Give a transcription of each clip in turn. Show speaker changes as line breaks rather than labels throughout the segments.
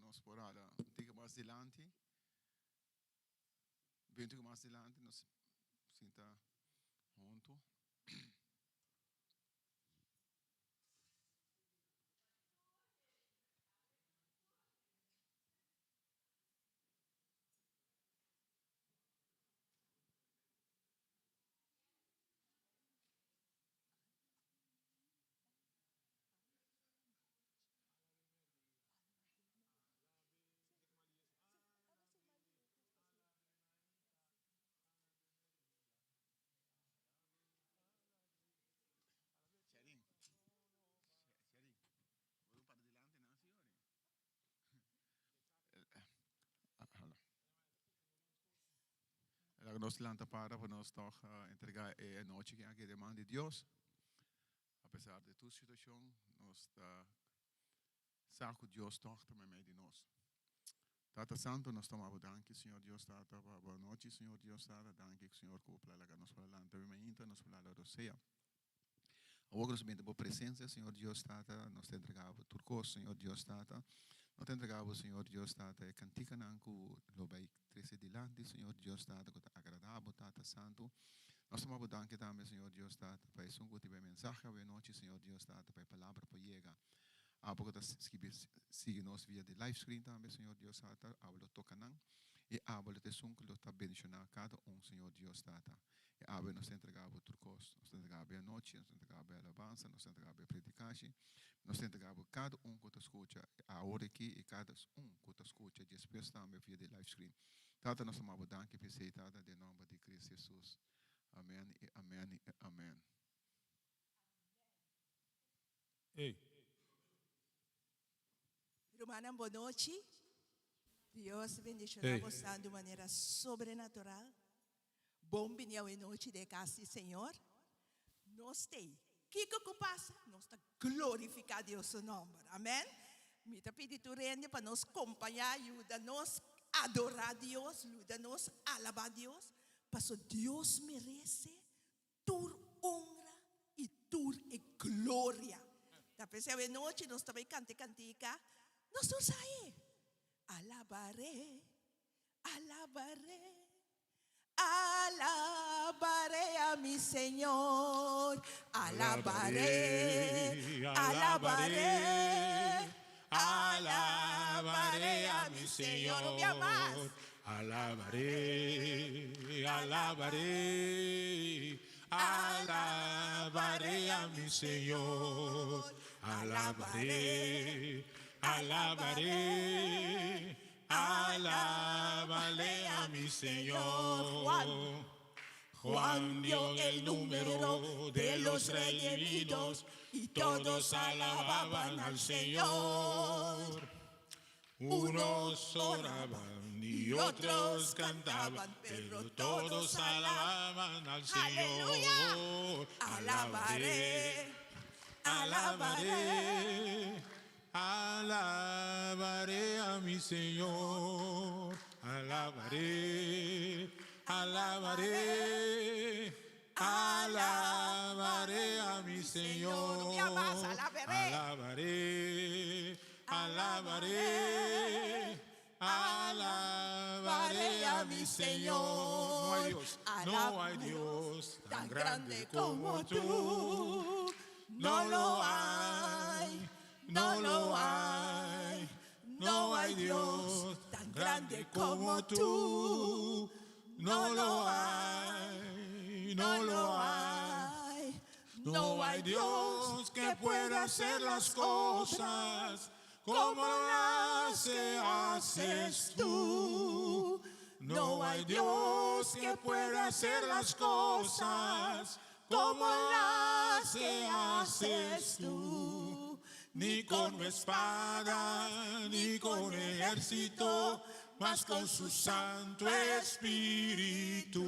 nos por hala un tiki mas dilanti. Bin un tiki mas dilanti, nos sinta huntu. Sherin, Sherin, bo para dilanti nan si ori. Laga nos lanta para pa nos tog entrega e anochi aki den man di Dios. A pesar di tur situacion, nos ta sa cu Dios tog ta meimei di nos. Tata Santo, nos ta maba danki, Señor Dios Tata, pa bo anochi, Señor Dios Tata. Danki, Señor, cu bo por a laga nos por a lanta mainta, nos por a lala rosea. Awor ku nos bini den bo presensia, Señor Dios Tata, nos ta entrega bo tur kos, Señor Dios Tata. Nos ta entrega bo, Señor Dios Tata, e kantikanan ku lo bai trese dilanti, Señor Dios Tata, ku ta agradá bo, Tata Santu. Nos ta manda bo danki tambe, Señor Dios Tata, pa esun ku tin e mensahe awe nochi, Señor Dios Tata, pa e palabra por yega. Abo ku ta skibi sigui nos via di live screen tambe, Señor Dios Tata, abo lo toka nan i abo lo ta esun ku lo ta bendishoná kada un, Señor Dios Tata. I awe nos ta entregá bo tur kos. Nos ta entregá bo e anochi, nos ta entregá bo e alabansa, nos ta entregá bo e predikashi, nos ta entregá bo kada un ku ta skucha awor aki i kada un ku ta skucha despues tambe via di live stream. Tata, nos ta manda bo danki p'esei, Tata, den nòmber di Cristo Jesus. Amen i amen i amen.
Ey.
Rumannan bo nochi. Dios bendiciona bosan di un manera sobrenatural. Bon bini awe nochi den e cas di Señor. Nos t'ey. Kico cu pasa, nos ta glorifica Dios su nomber. Amen. Mi ta pidi tur hende pa nos compaña, yuda nos adora Dios, yuda nos alaba Dios, paso Dios merece tur honra i tur e gloria. Ta p'esei awe nochi nos ta bai kanta e kantika, Nos tur sa e! Alabaré, alabaré, alabaré a mi Señor. Alabaré, alabaré, alabaré a mi Señor. Un bia mas.
Alabaré, alabaré, alabaré a mi Señor. Alabaré, alabaré, alabaré a mi Señor.
Juan,
Juan dio el número de los redimidos y todos alababan al Señor. Unos oraban y otros cantaban, pero todos alababan al Señor.
Alabaré,
alabaré, alabaré a mi Señor. Alabaré, alabaré, alabaré a mi Señor. Alabaré, alabaré, alabaré a mi Señor. No hay Dios, no hay Dios tan grande como tú. No lo hay, no lo hay, no hay Dios tan grande como tú. No lo hay, no lo hay. No hay Dios que pueda hacer las cosas como las que haces tú. No hay Dios que pueda hacer las cosas como las que haces tú. Ni con espada, ni con ejército, mas con su Santo Espíritu.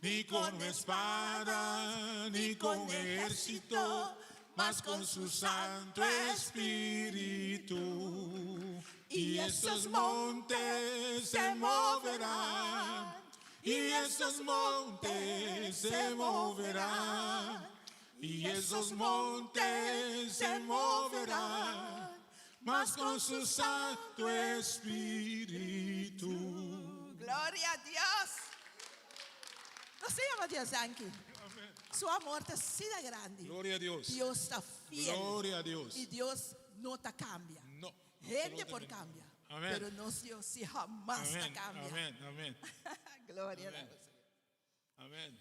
Ni con espada, ni con ejército, mas con su Santo Espíritu. Y esos montes se moverán, y esos montes se moverán, y esos montes se moverán.
Mas con su Santo Espíritu.
Gloria a Dios. Nos ta yama Dios danki. Su amor ta asina grandi.
Gloria a Dios.
Dios ta fiel.
Gloria a Dios.
Y Dios no ta cambia.
No.
Hende por cambia.
Amen.
Pero nos Dios si hamas ta
Amen.
cambia.
Amen. Amen.
Gloria a
Amen.
Dios.
Amen.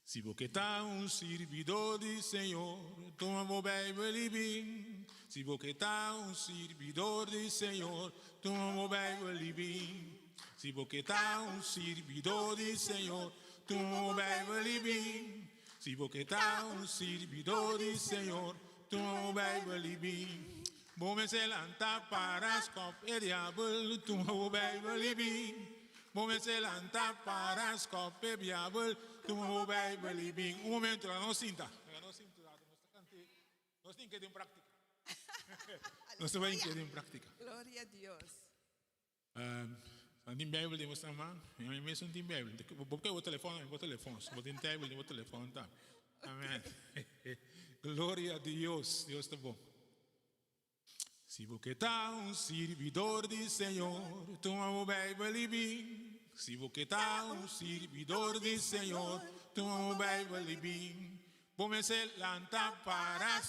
Si bo ke ta un sirbidó di Señor, tuma bo Beibel i bin. Si bo ke ta un sirbidó di Señor, tuma bo Beibel i bin. Si bo ke ta un sirbidó di Señor, tuma bo Beibel i bin. Si bo ke ta un sirbidó di Señor, tuma bo Beibel i bin. Bo mester lanta para skòp e diabel, tuma bo Beibel i bin. Bo mester lanta para skòp e diabel, tuma bo Beibel i bin. Un momento, laga nos sinta. Laga nos sinta, nos ta kant'é. Nos tin ke den práktika. Nos ta bai ke den práktika.
Gloria a Dios.
Nan tin Bijbel den boso man? Mi mes no tin Bijbel. Bo por bo telefòn, bo telefòn. Si bo tin Bijbel den bo telefòn ta. Amen. Gloria a Dios. Dios ta bon. Si bo ke ta un sirbidor di Señor, tuma bo Bijbel i bin. Si bo ke ta un sirbidor di Señor, tuma bo Bijbel i bin. Bo mester lanta para.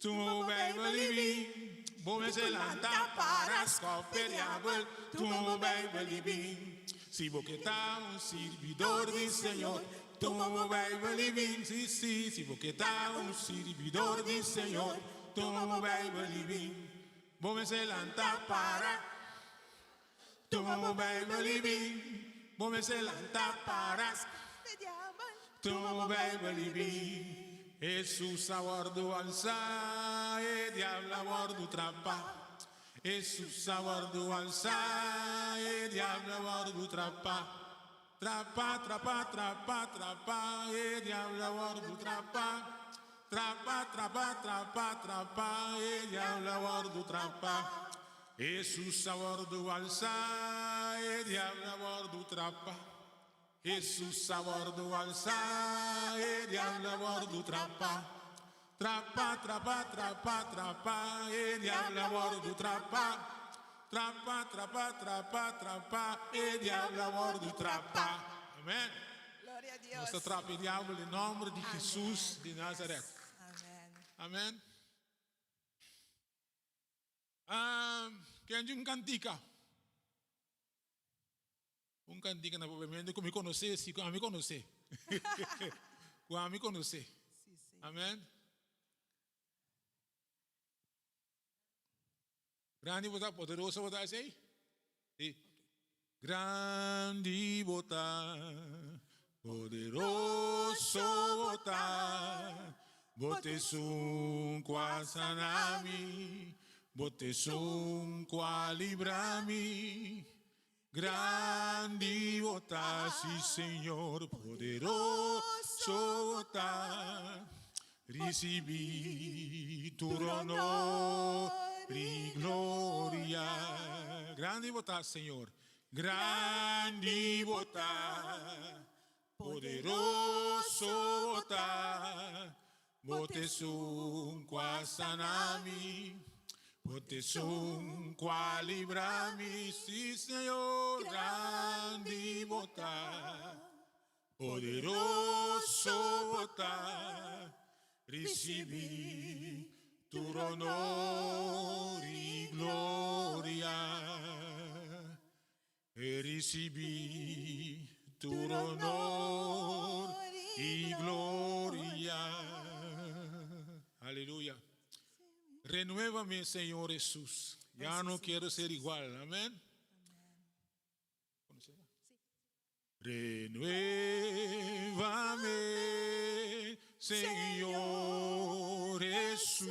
Tuma bo Bijbel i bin. Bo mester lanta para skòp e diabel. Tuma bo Bijbel i bin. Si bo ke ta un sirbidor di Señor, tuma bo Bijbel i bin. Sí, sí, si bo ke ta un sirbidor di Señor, tuma bo Bijbel i bin. Bo mester lanta para. Tuma bo Bijbel i bin. Bo mester lanta para. Tuma bo Bijbel i bin. Hesus a wòrdu alsá, e diabel a wòrdu trapá. Hesus a wòrdu alsá, e diabel a wòrdu trapá. Trapá, trapá, trapá, trapá, e diabel a wòrdu trapá. Trapá, trapá, trapá, trapá, e diabel a wòrdu trapá. Hesus a wòrdu alsá, e diabel a wòrdu trapá. Hesus a wòrdu alsá, e diabel a wòrdu trapá. Trapá, trapá, trapá, trapá, e diabel a wòrdu trapá. Trapá, trapá, trapá, trapá, e diabel a wòrdu trapá. Amèn.
Gloria a Dios.
Nos ta trapa e diabel den nòmber di Hesus di Nazaret.
Amèn.
Amèn. Ah, ken di un kantika? Un kantika na papiamentu ku mi konosé, si ku ami konosé. Ku ami konosé.
Sí, sí.
Amèn. Grandi bo ta, poderoso bo ta, esei? Sí. Grandi bo ta, poderoso bo ta, bo ta esun ku a sana mi, bo ta esun ku a libra mi. Grandi bo ta, sí Señor, poderoso bo ta, Risibí tur honor i gloria. Grandi bo ta, Señor. Grandi bo ta, poderoso bo ta. Bo ta esun ku a sana mi, bo ta esun ku a libra mi. Sí, Señor, grandi bo ta. Poderoso bo ta, risibí tur honor i gloria. Risibí tur honor i gloria. Aleluya. Renuévame, Señor Jesús. Ya no quiero ser igual. Amén. Renuévame, Señor Jesús.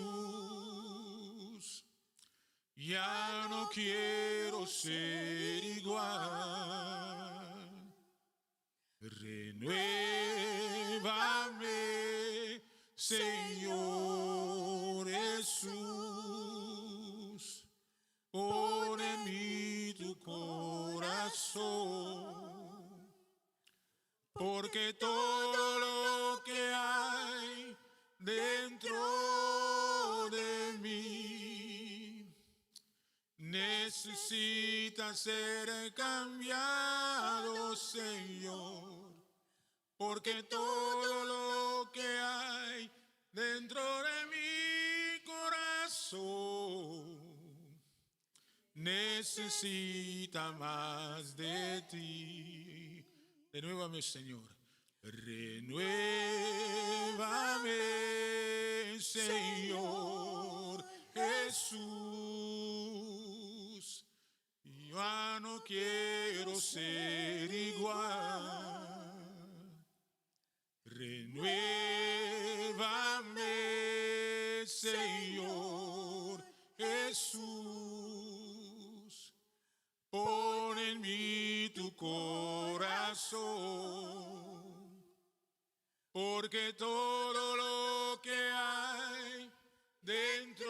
Ya no quiero ser igual. Renuévame, Señor Jesús. Pon en mi tu corazón, porque todo lo que hay dentro de mí.
Necesita ser cambiado, Señor, porque todo lo que hay dentro de mi corazón necesita más de ti. Renuévame, Señor. Renuévame, Señor Jesús. Ya no quiero ser igual. Renuévame, Señor Jesús. Pon en mí tu corazón, porque todo lo que hay dentro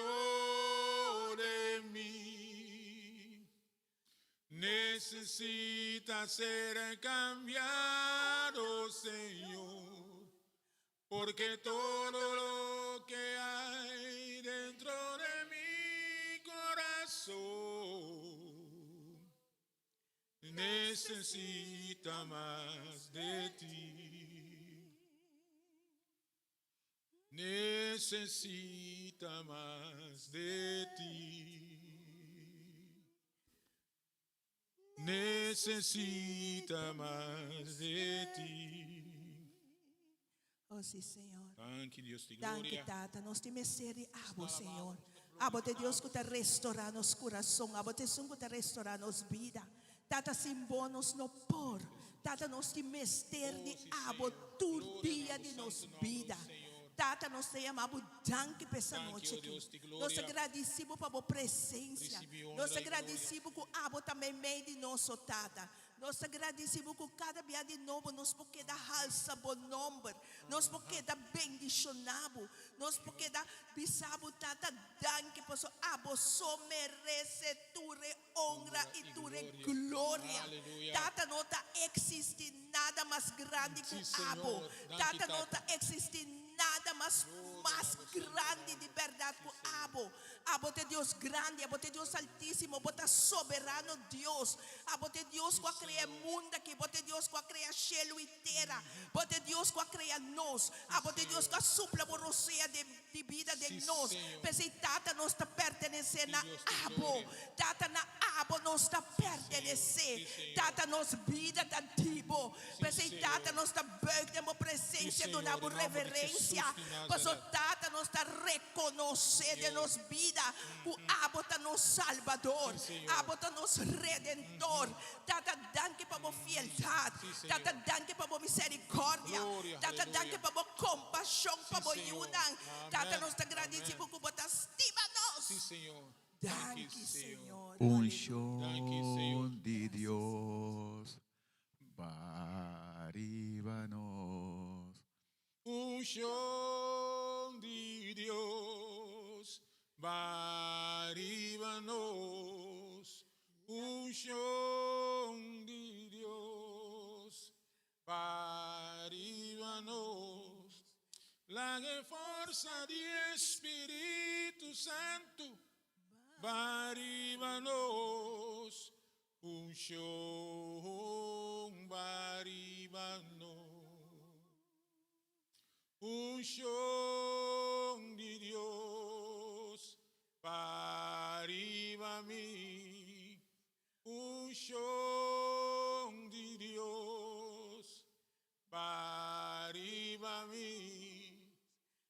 de mí necesita ser cambiado, Señor, porque todo lo que hay dentro de mi corazón necesita más de ti. Necesita más de ti. Necesita mas de ti.
Oh, sí, Señor.
Danki Dios di
Danki,
gloria.
Tata. Nos tin mester di abo, Señor. Abo ta Dios ku ta restorá nos kurason. Abo ta esun ku ta restorá nos bida. Tata, sin bo nos no por. Tata, nos tin mester di abo tur dia di nos bida. Tata, nos ta yama bo danki pa esta nochi aki. Nos ta gradisí bo pa bo presensia. Nos ta gradisí bo ku abo ta meimei di nos, o Tata. Nos ta gradisí bo ku kada bia di nobo nos por keda halsa bo nòmber. Nos por keda bendishoná bo. Nos por keda bisa bo, Tata, danki pasobra abo so merese tur e honra i tur e gloria. Tata, no ta eksistí nada mas grandi ku abo. Tata, no ta eksistí nada mas mas grandi di bèrdat ku abo. Abo ta e Dios grandi, abo ta e Dios altísimo, bo ta soberano Dios. Abo ta e Dios ku a krea e mundu aki, bo ta e Dios ku a krea shelu i tera, bo ta e Dios ku a krea nos, abo ta e Dios ku a supla bo rosea den di bida den nos. P'esei, Tata, nos ta pertenesé na Abo. Tata, na Abo nos ta pertenesé. Tata, nos bida ta di Bo. P'esei, Tata, nos ta buig den Bo presensia, duna Bo reverensia. Pasobra, Tata, nos ta rekonosé den nos bida ku Abo ta nos Salbador. Abo ta nos Redentor. Tata, danki pa Bo fieldat. Tata, danki pa Bo miserikòrdia. Tata, danki pa Bo kompashon pa Bo yunan. Tata, nos ta gradisí Bo ku Bo ta stima nos. Danki, Señor.
Unshon di Dios ba riba nos.
Unshon di Dios ba riba nos. Unshon di Dios ba riba nos. Laga e forsa di e Spiritu Santu ba riba nos. Unshon ba riba nos. Unshon di Dios ba riba mi. Unshon di Dios ba riba mi.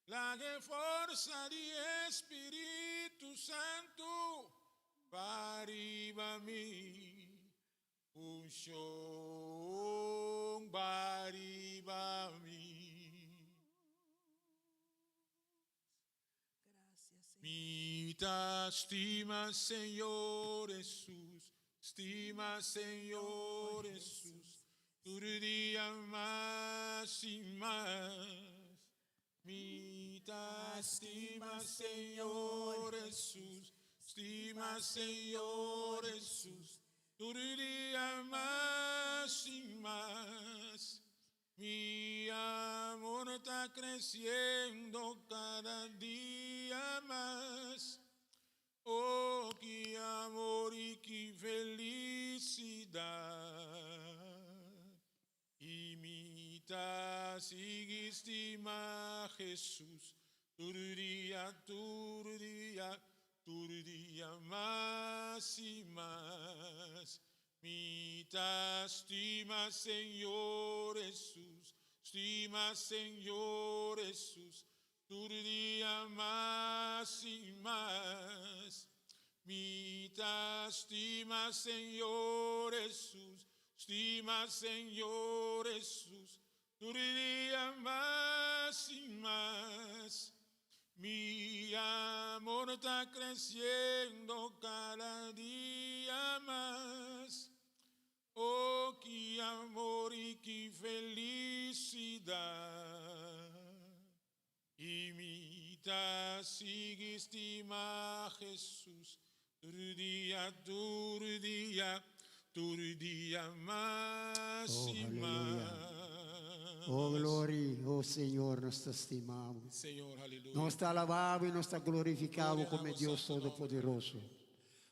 Laga e forsa di e Spiritu Santu ba riba mi. Unshon ba riba mi. Mi ta stima Señor Hesus, stima Señor Hesus, tur dia mas i mas. Mi ta stima Señor Hesus, stima Señor Hesus, tur dia mas i mas. Mi amor ta creciendo cada dia mas. Oh, ki amor i ki. sigui stima Jesus tur dia, tur dia, tur dia mas i mas. Mi ta stima Señor Jesus, stima Señor Jesus tur dia mas i mas. Mi ta stima Señor Jesus, stima Señor Jesus tur dia mas i mas. Mi amor ta creciendo cada dia mas. Oh, ki amor i ki felicidad. I mi ta sigui stima Jesus tur dia, tur dia, tur dia mas
Oh,
i
aleluya.
mas.
Oh, gloria, oh Señor, nos ta stima bo.
Señor, aleluya.
Nos ta alaba bo i nos ta glorifica bo
Gloria na
como
bo
Dios
santo nomber.
Todopoderoso.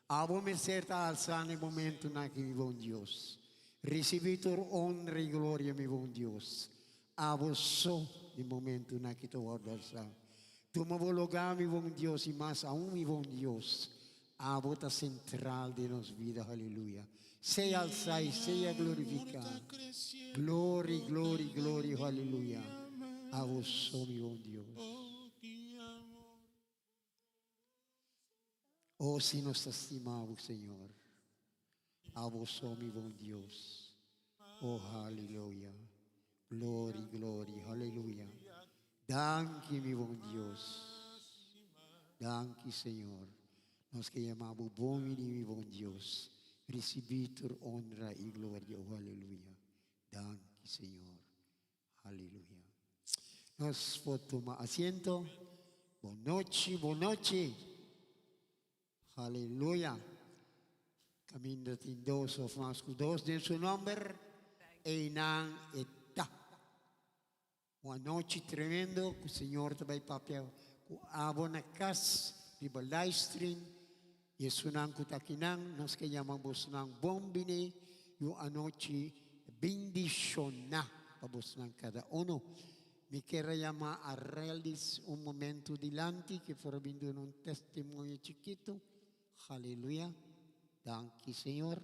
Abo mester ta alsa na e momentonan aki, mi bon Dios. Ricibi tur honra i gloria, mi bon Dios. Abo so di momentonan aki ta wordo alsa. Tuma bo lugá, mi bon Dios, i mas aun, mi bon Dios, abo ta sentral den nos bida. Haleluya. Sea alsá i sea glorifiká. Glory, glory, glory, haleluya. Abo so, mi bon Dios. Oh, si nos ta stima bo, Señor. Abo so, mi bon Dios. Oh, haleluya. Glory, glory, haleluya. Danki, mi bon Dios. Danki, Señor. Nos ke yama bo bon bini, mi bon Dios. Risibí tur honra i gloria. Oh, haleluya. Danki, Señor. Haleluya. Nos por tuma asiento. Bon nochi, bon nochi. Haleluya. Caminda tin dos of mas cu dos den su nomber, einan e ta. Un anochi tremendo cu Señor ta bay papia cu abo na cas riba livestream y esunnan cu ta akinan nos ke yama bosnan bon bini y un anochi bindiciona pa bosnan cada uno. Mi kier a yama Arelis un momento dilanti ke por a bin duna un testimonio chikito. Haleluya. Danki Señor.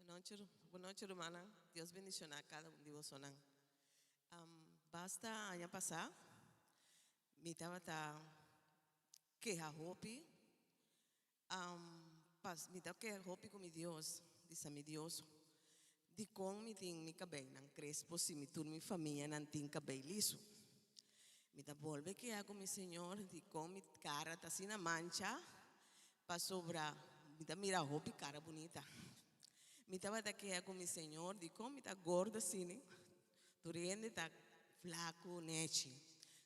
Buenochi, buenochi rumannan. Dios bendiciona cada un di bosonan. Basta aña pasa mi tabata keha hopi, pas mi ta keha hopi cu mi Dios, bisa mi Dios, dicon mi tin mi cabeynan crespo si mi tur mi famianan tin cabey liso? Mi ta bolbe keha cu mi Señor, dicon mi cara ta asina mancha Pasobra mi ta mira hopi cara bunita. Mi tabata keha cu mi Señor dicon mi ta gordo asina, tur hende ta flaco nechi.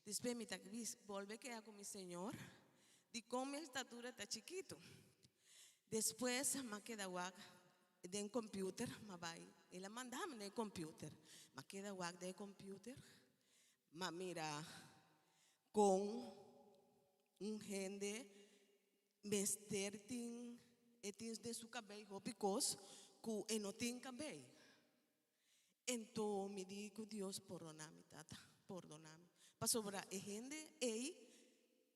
Despues mi ta bolbe keha cu mi Señor dicon mi estatura ta chikito. Despues m'a keda wak den computer, m'a bay, el a manda mi den computer, m'a keda wak den computer, m'a mira con Un hende mester tin e tin den su kabei hopi kos ku e no tin kabei. Ento mi di ku Dios, Pordona mi, Tata, pordona mi. Pasobra e hende ei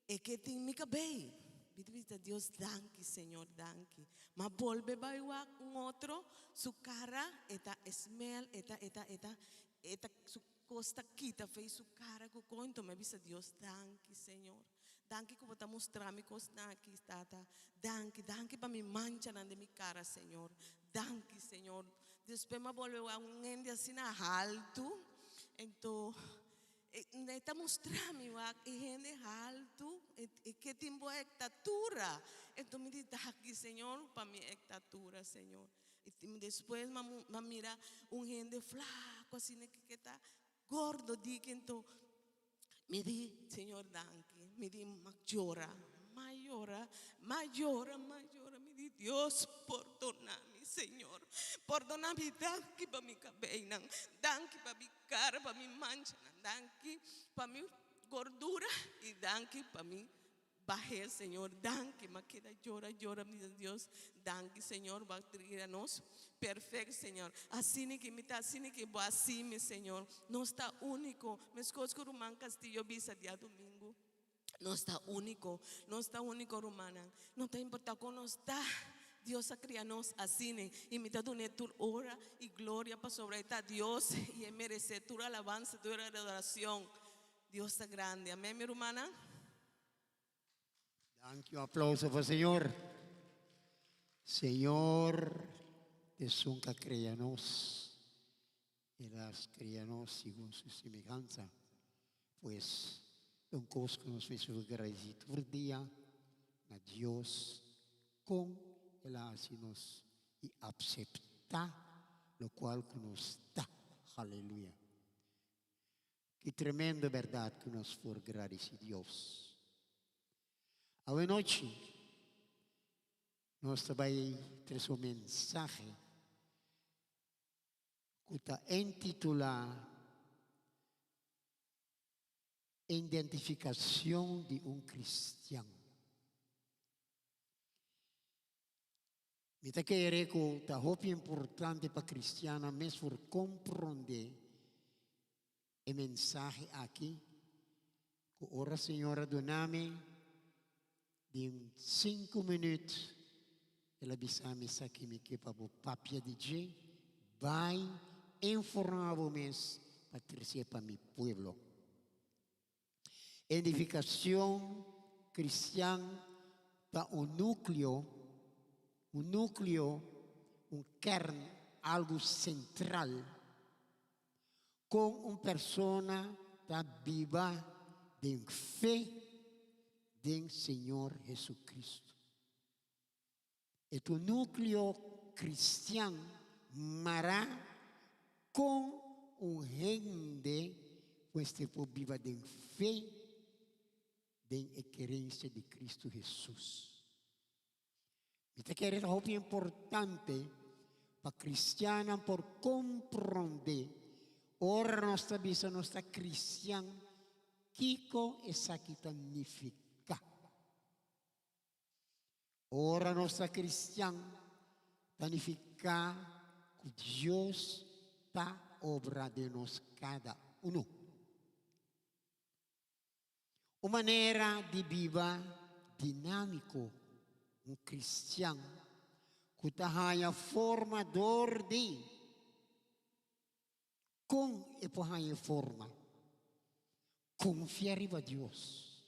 e ke tin mi kabei. Mi ta bisa Dios, Danki, Señor, danki. Ma bolbe bai wak un otro, su kara e ta smel, e ta, e ta, e ta, e ta, su Cos ta kita fey su cara cu cointo mi a bisa Dios danki Señor danki cu bo ta mustra mi cosnan aki tata danki danki pa mi manchanan den mi cara Señor danki Señor despues mi a bolbe wak un hende asina haltu ento e ta mustra mi wak e hende haltu e ke tin bo ectatura ento mi di danki Señor pa mi ectatura Señor. I despues m'a mira un hende flaco asina ke ta gordo diki anto mi di Señor danki mi di m'a yora m'a yora m'a yora m'a yora mi di Dios pordona mi Señor pordona mi danki pa mi cabeynan danki pa mi cara pa mi manchanan danki pa mi. gordura i danki pa mi Bah'é Señor danki m'a keda yora yora mi Dios danki Señor bo a trira nos perfect Señor asina ki mi ta asina ki bo a hasi mi Señor nos ta unico meskos ku ruman Castillo bisa diadomingo nos ta unico nos ta unico rumannan no ta importa kon nos ta Dios a kria nos asina i mi ta dun'é tur ora i gloria pasobra e ta Dios i e merece tur alabansa tur adoracion. Dios ta grandi. Amen mi rumannan.
Danki un aplauso pa Señor. Señor esun ka crea nos. El a crea nos segun su semehanza. Pues un cos cu nos mester agradeci tur dia na Dios con el a haci nos y acepta locual cu nos ta. Haleluya. Ki tremendo bèrdat ku nos por gradisí Dios! Awe nochi nos ta bai trese un mensahe ku ta entitulá Identifikashon di un Kristian. Mi ta kere ku ta hopi importante pa kristiannan mes por komprondé e mensahe aki ku ora Señor a duna mi den sinku minüt el a bisa mi esaki mi ke pa bo papia di dje, bai informá bo mes pa trese pa mi pueblo. Edificacion cristian ta un nucleo, un nucleo, un kern, algo central con un persona ta biba den fe den Señor Jesucristo. E ta un nucleo cristian mará con un hende cu mester por biba den fe den e kerencia di Cristo Jesus. Mi ta kere ta hopi importante pa cristiannan por comprende ora nos ta bisa nos ta cristian kico esaki ta nifica. Ora nos ta cristian, ta nifica cu Dios ta obra den nos cada uno. Un manera di biba dinamico, un cristian cu ta haya forma door di. Con e por haya forma? Confia riba Dios.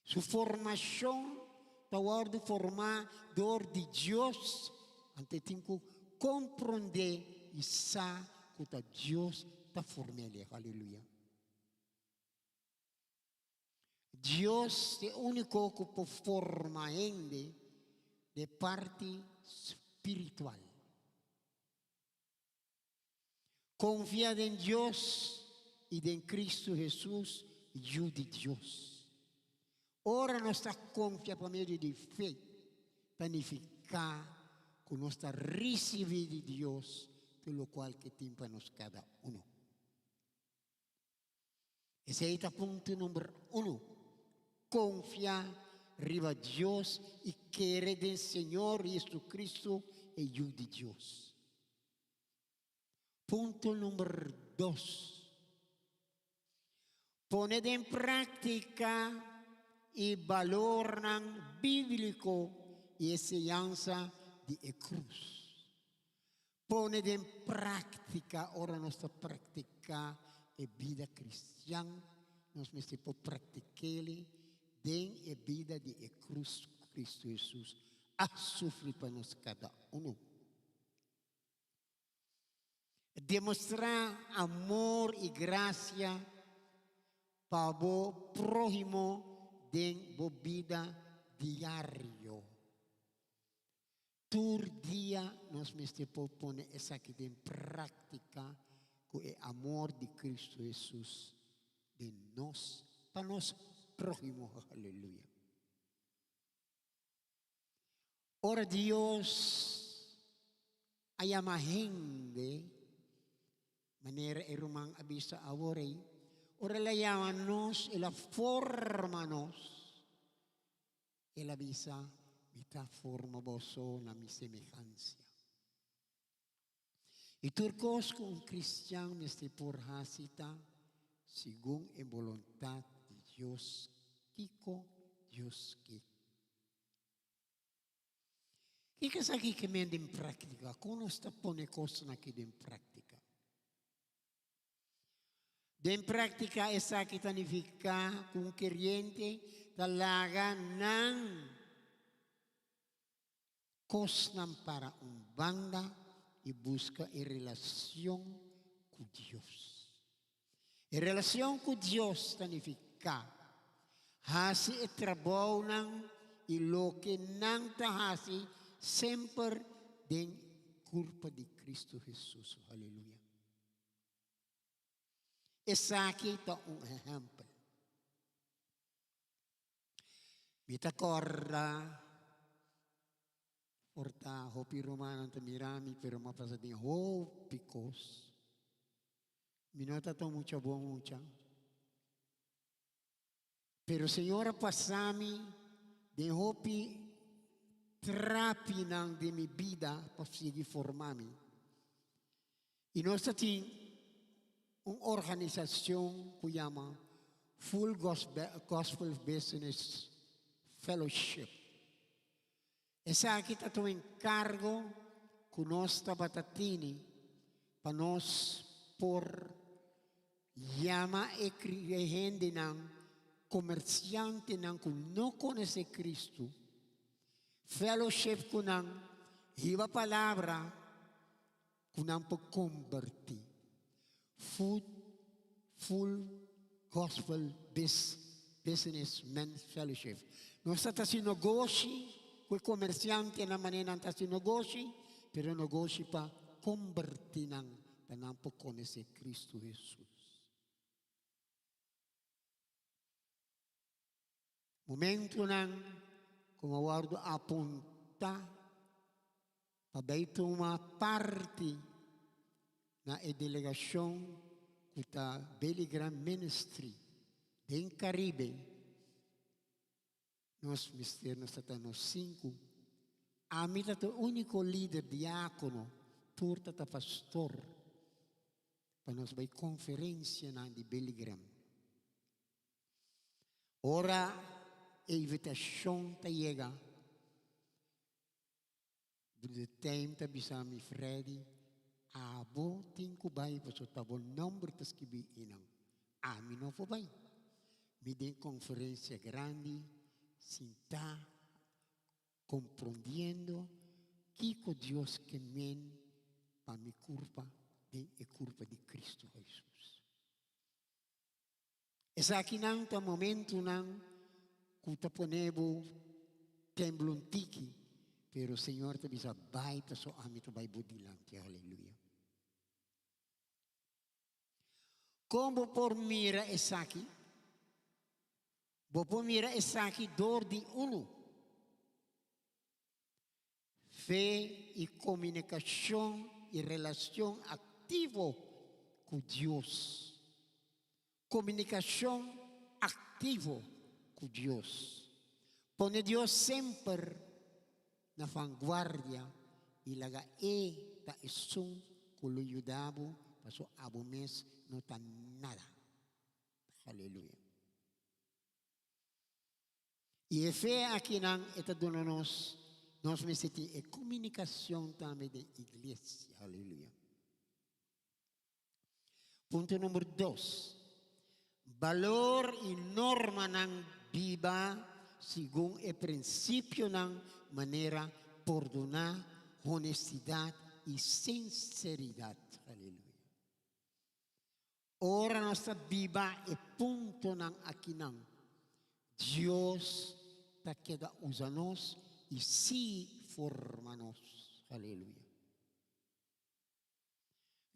Su formashon ta wòrdu formá dor di Dios, anto e tin ku komprondé i sa ku ta Dios ta form'el. Aleluya! Dios ta e úniko ku por forma hende den e parti spiritual. Konfia den Dios i den Kristu Hesus, Yu di Dios. Ora nos ta konfia pa medio di fe, ta nifiká ku nos ta risibí di Dios tur lokual ke tin pa nos kada unu. Esei ta punto number uno. Konfia riba Dios i kere den Señor Jesucristo, e Yu di Dios. Punto number dos. Pone den práktika e balornan bíbliko i e siñansa di e krus. Pone den práktika, ora nos ta praktiká e bida kristian, nos mester por praktik'el den e bida di e krus ku Kristu Hesus a sufri pa nos kada unu. Demostrá amor i grasia pa bo próhimo den bo bida diario. Tur dia nos mester por pone esaki den práktika ku e amor di Kristu Hesus den nos pa nos próhimo. Aleluya. Ora Dios a yama hende, manera e ruman a bisa awor ei. Ora el a yama nos, el a forma nos. El a bisa, Mi ta forma boso na mi semehansia. I tur kos ku un kristian mester por hasi ta segun e boluntat di Dios. Kiko Dios ke? Kiko esaki ke men den práktika? Kon nos ta pone kosnan aki den práktika? Den práktika esaki ta nifiká ku un keriente ta laga nan kosnan para un banda i buska e relashon ku Dios. E relashon ku Dios ta nifiká hasi e trabounan i loke nan ta hasi semper den kurpa di Kristu Hesus. Haleluya! Esaki ta un ehèmpel. Mi ta kòrda por ta hopi rumannan ta mira mi, pero mi a pasa den hopi kos. Mi no ta ta mucha bon mucha. Pero Señor a pasa mi den hopi trapinan den mi bida pa sigui forma mi. I nos ta tin un organisacion cu yama Full Gospel Business Fellowship. Esaki ta un encargo cu nos tabata tini pa nos por yama e hendenan, comerciantenan cu no conoce Cristo, fellowship cu nan, hiba palabra cu nan por conberti. Full Full Gospel Business Men's Fellowship. Nos ta haci negoshi cu e comerciantenan manera nan ta haci negoshi, pero negoshi pa conberti nan pa nan por conoce Cristo Jesus. Momentonan ku a wòrdu apuntá pa bai tuma parti na e delegashon ku ta Billy Graham Ministry den Karibe, nos mester nos ta ta nos sinku. Ami ta ta e úniko lider diákono, tur ta ta pastor, pa nos bai konferensianan di Billy Graham. Ora e invitashon ta yega, Bruder Tijm ta bisa mi, Freddy, abo tin ku bai pasobra ta bo nòmber ta skibí einan. Ami no por bai. Mi den konferensia grandi sintá komprondiendo kiko Dios ke men pa mi kurpa den e kurpa di Kristu Hesus. Esakinan ta momentunan ku ta pone bo tembla un tiki, pero Señor ta bisa bai paso ami ta bai bo dilanti. Aleluya. Kon bo por mira esaki? Bo por mira esaki dor di unu. Fe i komunikashon i relashon aktivo ku Dios. Komunikashon aktivo ku Dios. Pone Dios semper na vanguardia i laga E ta esun ku lo yuda bo pasobra abo mes no ta nada. Haleluya. I e fe akinan e ta duna nos, nos mester tin e komunikashon tambe den iglesia. Aleluya. Punto number dos. Balor i normanan biba segun e prinsipionan manera pordoná, honestidat i sinseridat. Aleluya. Ora nos ta biba e puntonan akinan, Dios ta keda usa nos i sigui forma nos. Aleluya.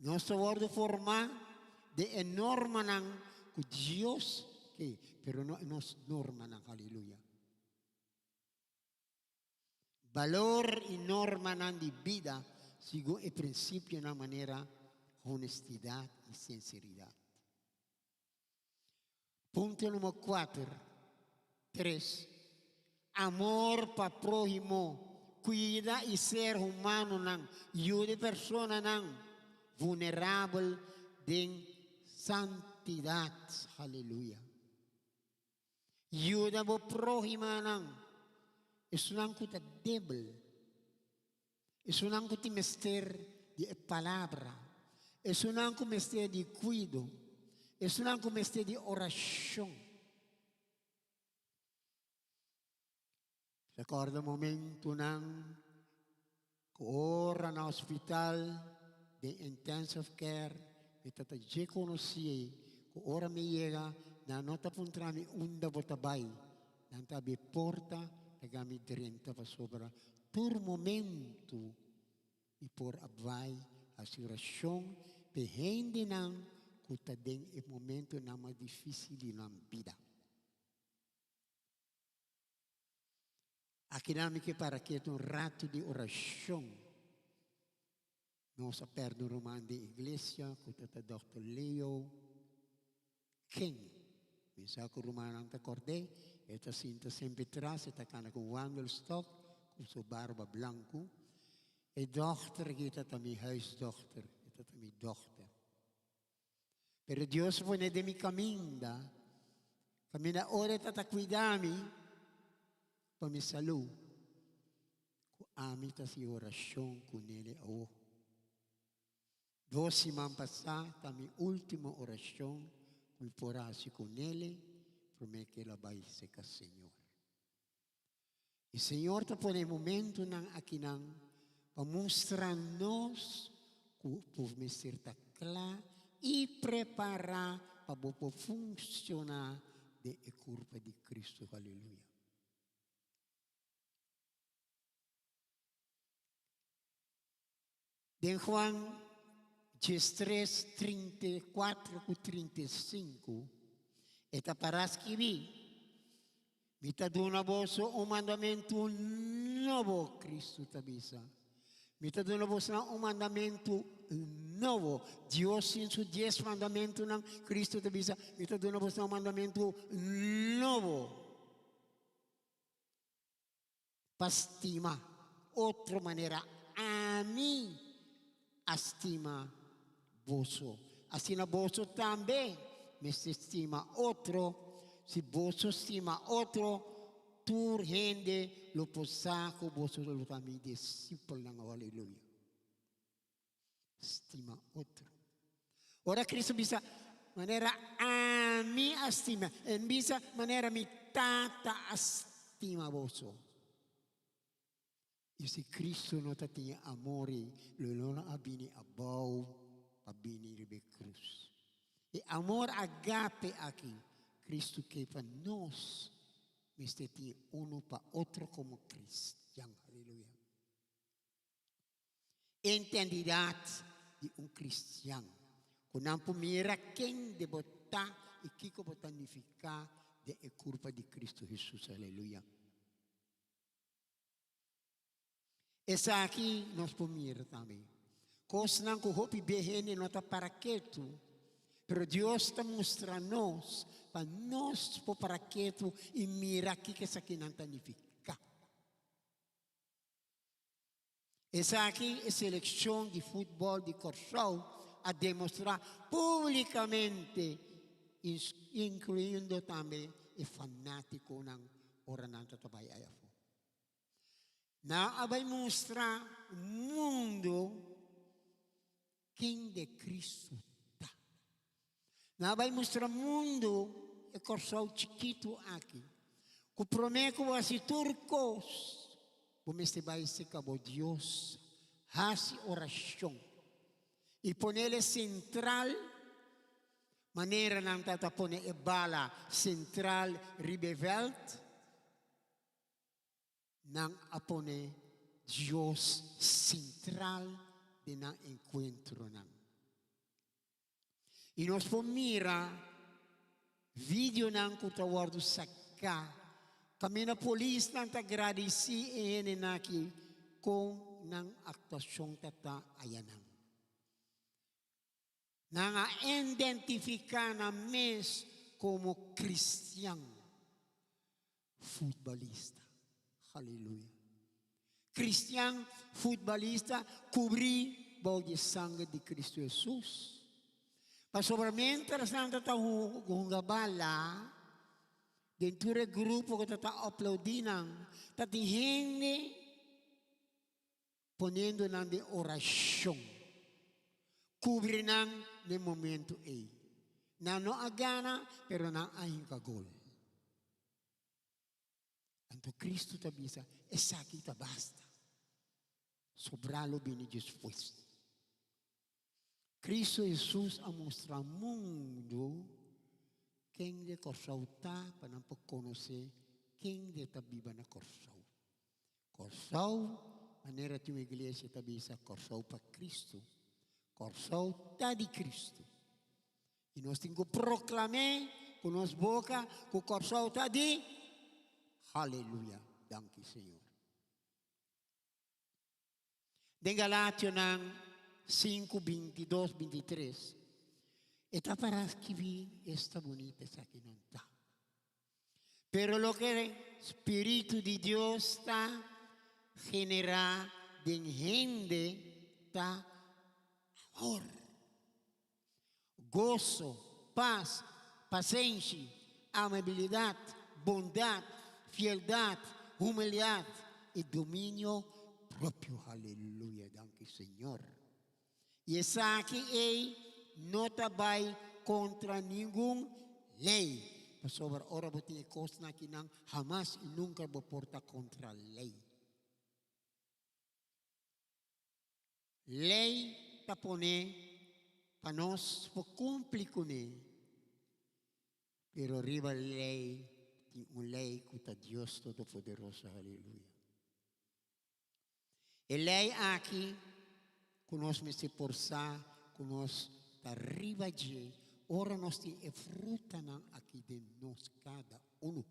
Nos ta wòrdu formá den e normanan ku Dios ke, pero no e nos normanan. Aleluya. Balor i normanan di bida segun e prinsipionan manera honestidat i sinseridat. Punto numero 4. 3. Amor pa próhimo, kuida i ser humanonan, yuda e personanan vulnerabel den santidat. Haleluya. Yuda bo próhimanan, esunnan ku ta debel, esunnan ku tin mester di e palabra, esunnan ku mester di kuido, esunnan ku mester di orashon. Recorda momentonan cu ora na hospital den intensive care mi tata dje conoci cu ora mi yega nan no ta puntra mi unda bo ta bay, nan ta habri porta laga mi drenta pasobra tur momento mi por a bay haci oracion p'e hendenan cu ta den e momentonan mas dificil di nan bida. Akinan mi ke para ketu un ratu di orashon. Nos a pèrdè un ruman den iglesia ku ta ta Dòkter Leo King. Mi sa ku rumannan ta kòrd'é. E ta sinta semper tras, e ta kana ku un wandelstok ku su barba blanku. E dòkter aki ta ta mi huisdòkter, e ta ta mi dòkter. Pero Dios pone den mi caminda, caminda ora e ta ta cuida mi pa mi salú, cu ami ta haci oracion cu nele awo. Dos siman pasá ta mi ultimo oracion cu mi por a haci cu nele prome cu el a bay seca Señor. E Señor ta pone e momentunan akinan pa mustra nos ku bo mester ta kla i prepará pa bo por funshoná den e kurpa di Kristu. Haleluya. Den Juan 13, 34 ku 35, e ta pará skibí, Mi ta duna boso un mandamentu nobo, Kristu ta bisa. Mi ta duna bosonan un mandamentu nobo. Dios sin su dies mandamentunan, Kristu ta bisa, mi ta duna bosonan un mandamentu nobo. Pa stima otro manera ami a stima boso, asina boso tambe mester stima otro. Si boso stima otro, tur hende lo por sa ku boso lo ta mi disipelnan. Aleluya. Stima otro. Ora Cristo bisa, manera ami a stima, en bisa, manera mi Tata a stima boso. I si Cristo no ta tin e amor ei, lo e no a bini abou pa bini riba e cruz. E amor agape aki, Cristo ke pa nos mester tin uno pa otro como cristian. Aleluya. Entendidat di un kristian ku nan por mira ken de bo ta i kiko bo ta nifiká den e kurpa di Kristu Hesus. Aleluya. Esaki nos por mira tambe. Kosnan ku hopi be hende no ta para ketu, pero Dios ta mustra nos pa nos por para ketu i mira kiko esakinan ta nifiká. Esaki e selekshon di futbòl di Kòrsou a demostrá públikamente, inkluyendo tambe e fanátikonan ora nan ta ta bai aya afó. Nan a bai mustra mundu ken de Kristu ta. Nan a bai mustra mundu e Kòrsou chikitu aki, ku promé ku bo hasi tur kos, bo mester bai serka bo Dios, hasi orashon i ponele sentral manera nan ta ta pone e bala sentral riba e vèlt. Nan a pone Dios sentral den nan enkuentronan. I nos por mira videonan ku ta wòrdu saká kaminda polisnan ta gradisí e hendenan aki kon nan aktuashon ta ta ayanan. Nan a identifiká nan mes. komo kristian futbolista. Aleluya. Kristian futbolista kubrí bou di e sanger di Kristu Hesus. Pasobra miéntras nan ta ta hunga bala, den tur e grupo ku ta ta aplaudí nan, ta tin hende poniendo nan den orashon. Kubri nan den momento ei. Nan no a gana, pero nan a hinka gol. Anto Kristu ta bisa, Esaki ta basta. Sobrá lo bini despues. Kristu Hesus a mustra mundu kende Kòrsou ta pa nan por konosé kende ta biba na Kòrsou. Kòrsou, manera tin un iglesia ta bisa Kòrsou pa Kristu, Kòrsou ta di Kristu. I nos tin ku proklam'é ku nos boka ku Kòrsou ta di Haleluya! Danki Señor. Den Galationan 5, 22, 23, e ta para skibí esta bunita esakinan ta. Pero loke spiritu di Dios ta generá den hende ta amor, goso, pas, pasenshi, amabilidat, bondat, fieldat, humildat i dominio propio. Haleluya! Danki Señor. I esaki ei no ta bai kontra ningun lei, pasobra ora bo tin e kosnan akinan, hamas i nunka bo por ta kontra lei. Lei ta pone pa nos por kumpli kuné, pero riba lei tin un lei ku ta Dios Todopoderoso. Aleluya. E lei aki ku nos mester por sa ku nos ta riba dje ora nos tin e frutanan aki den nos kada unu.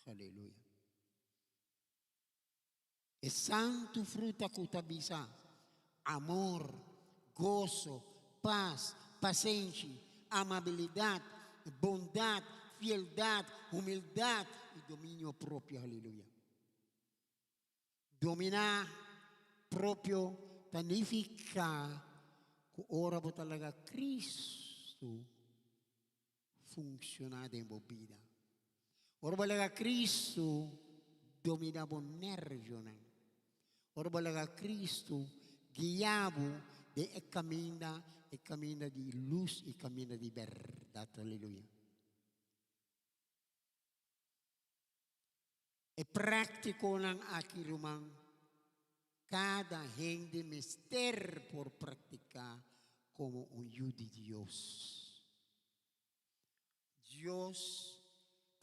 Aleluya. E santu fruta ku ta bisa amor, goso, pas, pasenshi, amabilidat, bondat, fieldat, humildat i dominio propio. Aleluya. Dominá propio ta nifiká ku ora bo ta laga Kristu funshoná den bo bida. Ora bo laga Kristu dominá bo nervionan. Ora bo laga Kristu guia bo den e kaminda, e kaminda di lus i kaminda di bèrdat. Aleluya. E práktikonan aki ruman, kada hende mester por praktiká komo un yu di Dios. Dios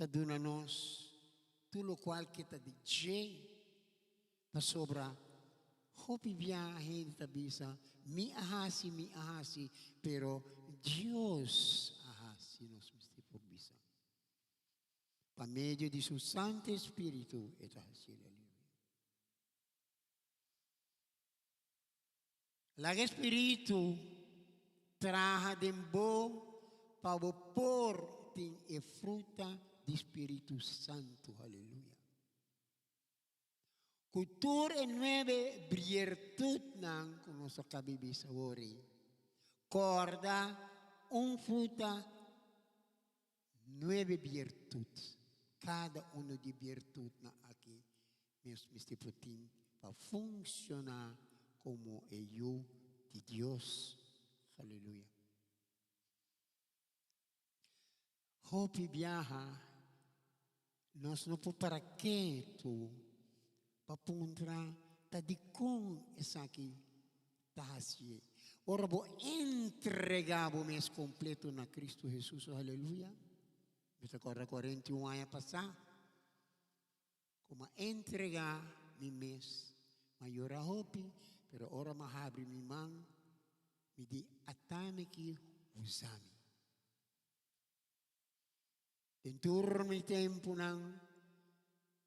ta duna nos tur lokual ke ta di dje, pasobra hopi bia hende ta bisa, Mi a hasi, mi a hasi, pero Dios a hasi, nos mester por bisa. Pa medio di su Santo Espíritu e ta hasiel. Aleluya. Laga e Spiritu traha den bo pa bo por tin e fruta di Spiritu Santu. Aleluya. Ku tur e nuebe biertutnan ku nos a kabi bisa wori, kòrda un fruta Nuebe biertut. Kada uno di biertutnan aki nos mester por tin pa funciona como e yu di Dios. Aleluya. Hopi biaha nos no por para ketu pa puntra ta dikon esaki ta hasié. Ora bo entregá bo mes kompleto na Kristu Hesus, oh aleluya. Mi ta kòrda 41 aña pasá, ku mi a entregá mi mes. Mi a yora hopi, pero ora mi a habri mi man, mi di, Atami ki usa mi. Den tur mi tempunan,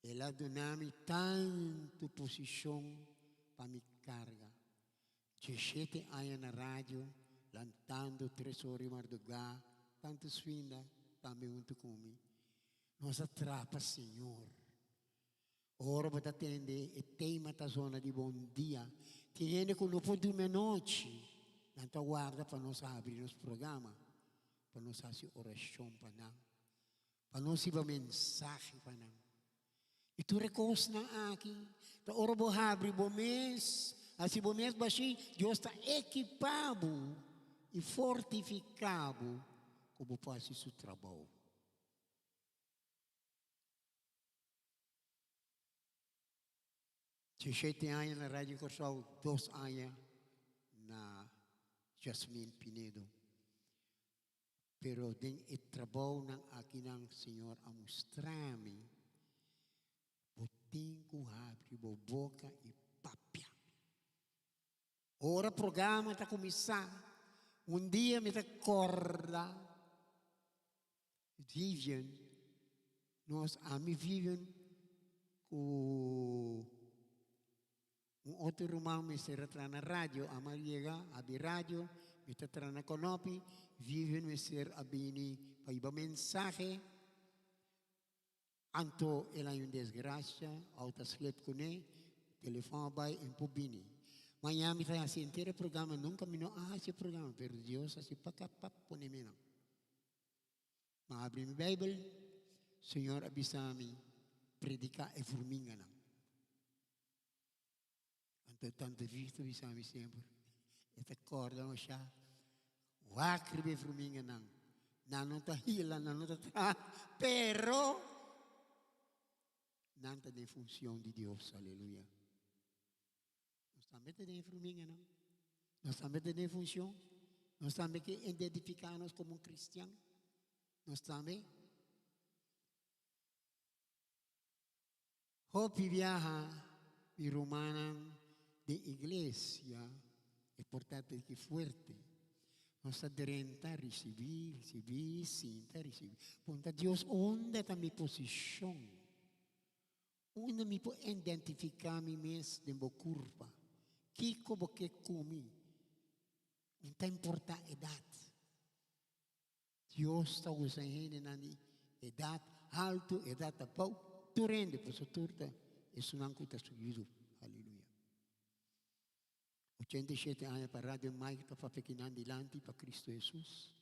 el a duna mi tantu posishon pa mi karga. Dieshete aña na radio, lantando tres ora di mardugá. Tantu Swinda tambe huntu ku mi. Nos a trapa Señor. Ora bo ta tende e tema ta zona di bon dia, tin hende ku no por durmi anochi, nan ta warda pa nos habri nos programa, pa nos hasi orashon pa nan, pa nos hiba mensahe pa nan. I tur e kosnan aki ta ora bo habri bo mes, hasi bo mes bashí, Dios ta ekipá bo i fortifiká bo ku bo por hasi su trabou. Dieshete aña na Radio Kòrsou, dos aña na Jasmin Pinedo. Pero den e trabounan akinan Señor a mustra mi, bo tin ku habri bo boka i papia. Ora programa ta kuminsá, un dia mi ta kòrda Vivian, nos ami Vivian ku Un otro ruman mester a traha na radio, ama a yega, abi radio, mi ta traha na Konopi, Vivian mester a bini pa hiba mensahe, anto el haña un desgracia, auto a slip kuné, telefòn a bai, e no por bini. Maña mi ta hasi henter e programa, nunka mi no a hasi e programa, pero Dios a hasi paka pap pone mi nan. Ma abri mi Bijbel, Señor a bisa mi, predica e vurminganan. Anto tante Vito bisa mi semper, e ta corda masha, wak riba e vurminganan. Nan no ta hila, nan no ta traha, pero nan ta den funcion di Dios. Aleluya. Nos tambe ta den e vurminganan. Nos tambe ta den funcion. Nos tambe ke identifica nos como un cristian. Nos tambe. Hopi biaha mi rumannan den iglesia e por ta tiki fuerte. Nos ta drenta, ricibi, ricibi, sinta, ricibi. Punta Dios, unda ta mi posicion? Unda mi por identifica mi mes den bo curpa? Kico bo ke cu mi? No ta importa edad. Dios ta usa hendenan di edat haltu, edat abou, tur hende, pasobra tur ta esunnan ku ta su yudu. Aleluya. 87 aña pa Radio Mike ta papia kinan dilanti pa Cristo Jesus.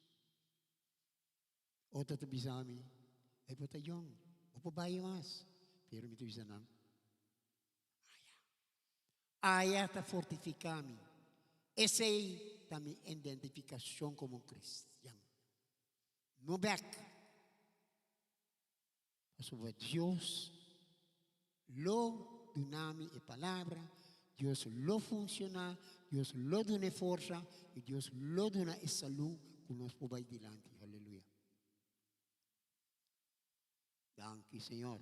Otro ta bisa mi, Ey bo ta yong, bo por bai mas. Pero mi ta bisa nan, Aya. Aya ta fortifica mi. Esey ta mi identificacion como un cristian. No bek. Pasobra Dios lo duna mi e palabra, Dios lo funciona, Dios lo duna e forsa y Dios lo duna e salud cu nos por bay dilanti. Aleluya. Danki Señor.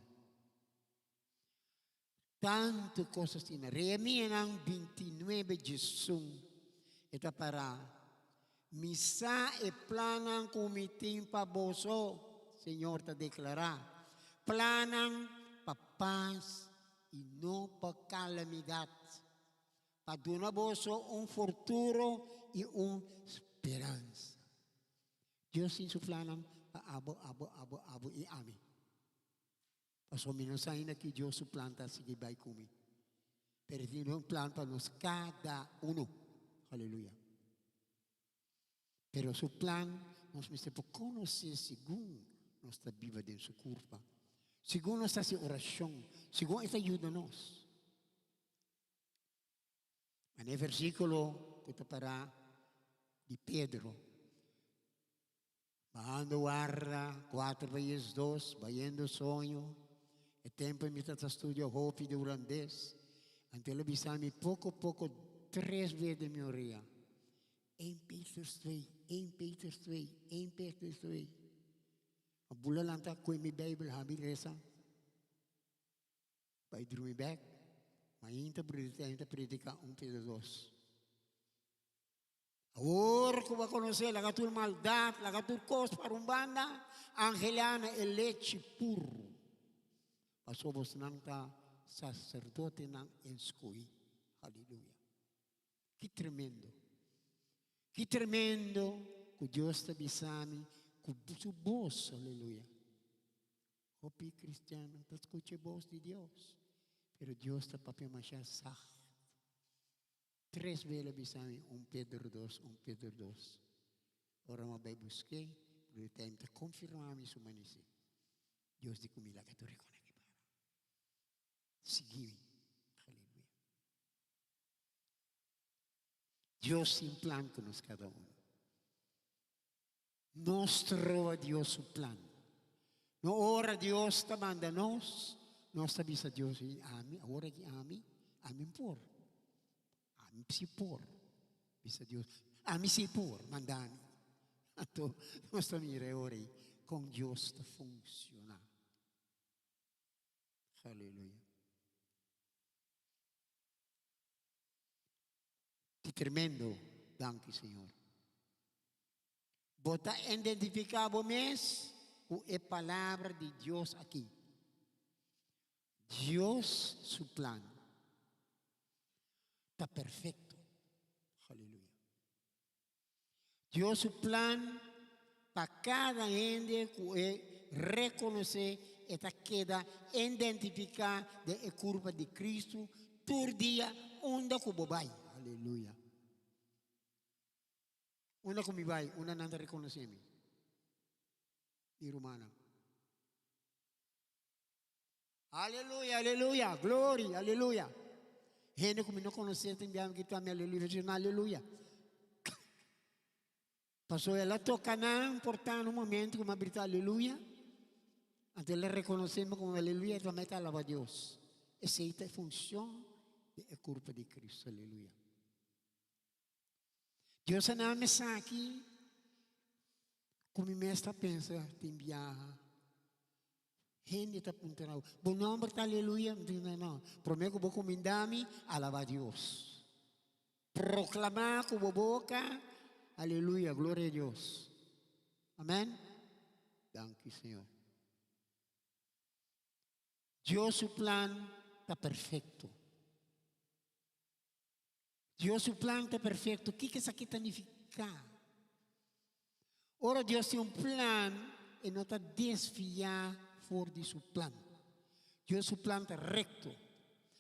Tantu cos asina. Rehemianan 29 diesun e ta para, Mi sa e plannan cu mi tin pa boso, Señor ta declara, plannan pa pas y no pa calamidad, pa duna boso un futuro y un speransa. Dios tin su plannan pa abo, abo, abo, abo y ami. Pasobra mi no sa ainda ki Dios su plan ta sigui bai ku mi. Pero e tin un plan pa nos kada uno. Aleluya. Pero su plan nos mester por konosé segun nos ta biba den su kurpa. Segun nos ta hasi orashon, segun e ta yuda nos. Ma e versíkulo ku ta pará di Pedro, Bahando warda, cuatro pa diesdos, bayendo soño. E tempo mi ta ta studia hopi di hulandes. Anto el a bisa mi poco poco tres bes den mi orea, Een Petrus twee, een Petrus twee, een Petrus twee. A bula lanta koe mi Bijbel habi resa. Bai drumi bek. Mainta ta predica un Pedro dos. Awor ku bo a konosé, laga tur maldat, laga tur kos para un banda, angelá na e lechi puru, pasobra bosnan ta saserdotenan enskohí. Aleluya! Ki tremendo! Ki tremendo ku Dios ta bisa mi. ku su bos, aleluya. Hopi kristian ta skucha e bos di Dios, pero Dios ta papia masha sacht. Tres bes el a bisa mi, un Pedro dos, un Pedro dos. Ora mi a bai busk'é, pero e time ta konfirmá mi su manisé. Dios di ku mi laga tur e kos aki para. Sigui mi. Aleluya. Dios tin plan ku nos kada un. Nos troba Dios su plan. No ora Dios ta manda nos, nos ta bisa Dios, ami, awor aki ami, ami por. Ami si por. Bisa Dios, ami si por, manda mi. Anto nos ta mira e ora ei kon Dios ta funciona. Aleluya. Ki tremendo! Danki Señor. Bo ta identifiká bo mes ku e palabra di Dios aki. Dios su plan ta perfekto. Aleluya. Dios su plan pa kada hende ku e rekonosé e ta keda identifiká den e kurpa di Kristu tur dia unda ku bo bai. Aleluya. Unda ku mi bai, unda nan ta rekonosé mi? Mi rumannan. Aleluya, aleluya, gloria, aleluya. Hende ku mi no konosé ta enviá mi grita mi aleluya, mi dici aleluya. Pasobra el a toka nan por ta un momento ku mi a grita aleluya. Anto el a rekonosé mi komo aleluya, tambe ta alaba Dios. Esei ta e funshon di e kurpa di Kristu, aleluya. Dios a nami esaki ku mi mes ta pensa tin biaha. Hende ta puntra bo, bo nomber ta Aleluya? Mi ta no, no. Promé ku bo kuminda mi, alabá Dios. Proklamá ku bo boka, Aleluya, gloria a Dios. Amèn? Danki, Señor. Dios su plan ta perfekto. Dios su plan ta perfecto. Kiko esaki ta nifiká? Ora Dios tin un plan, e no ta desviá for di su plan. Dios su plan ta recto.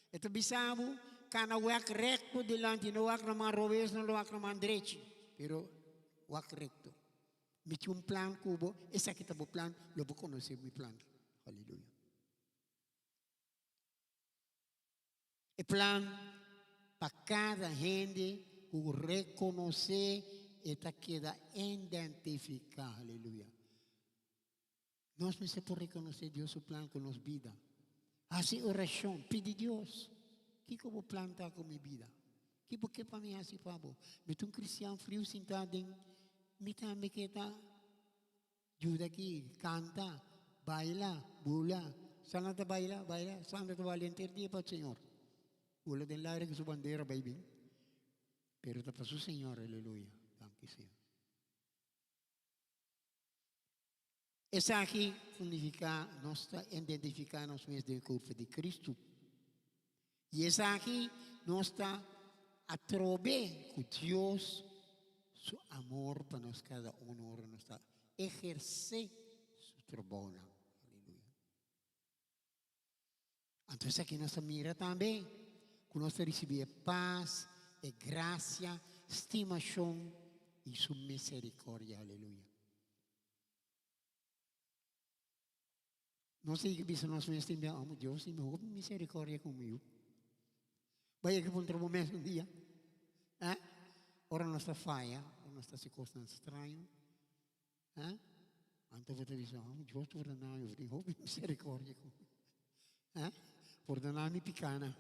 E ta bisa bo, kana wak recto dilanti, no wak na man robes, no wak na man drechi, pero wak recto. Mi tin un plan ku bo, esaki ta bo plan, lo bo konosé mi plan. Aleluya. E plan pa kada hende ku rekonosé e ta keda identifiká. Aleluya. Nos mester por rekonosé Dios su plan ku nos bida. Hasi orashon, pidi Dios, kiko bo plan ta ku mi bida? Ki bo ke pa mi hasi pa bo? Mi ta un kristian friu sintá den mi tambe ke ta Yuda aki, kanta, baila, bula. Sandra ta baila, baila. Sandra ta baila henter dia pa Señor. Bula den laira ku su bandera bai bin. Pero ta pa su Señor, aleluya. Danki, Señor. Esaki significa nos ta identifica nos mes den e kurpa di Cristo. I esaki nos ta atrobe ku Dios su amor pa nos kada uno ora nos ta ehersé su trabounan. Aleluya. Anto esaki nos ta mira tambe ku nos ta risibí e pas, e grasia, stimashon i su miserikordia. Aleluya. Nos tin ki bisa nos mes tin bia, amo Dios tin hopi misericordia ku mi yu. Bai yega puntra bo mes un dia, eh? Ora nos ta faya, ora nos ta hasi kosnan straño, eh? Anto bo ta bisa, amo Dios pordona mi, tin hopi misericordia ku mi. Eh? Pordona mi pikanan.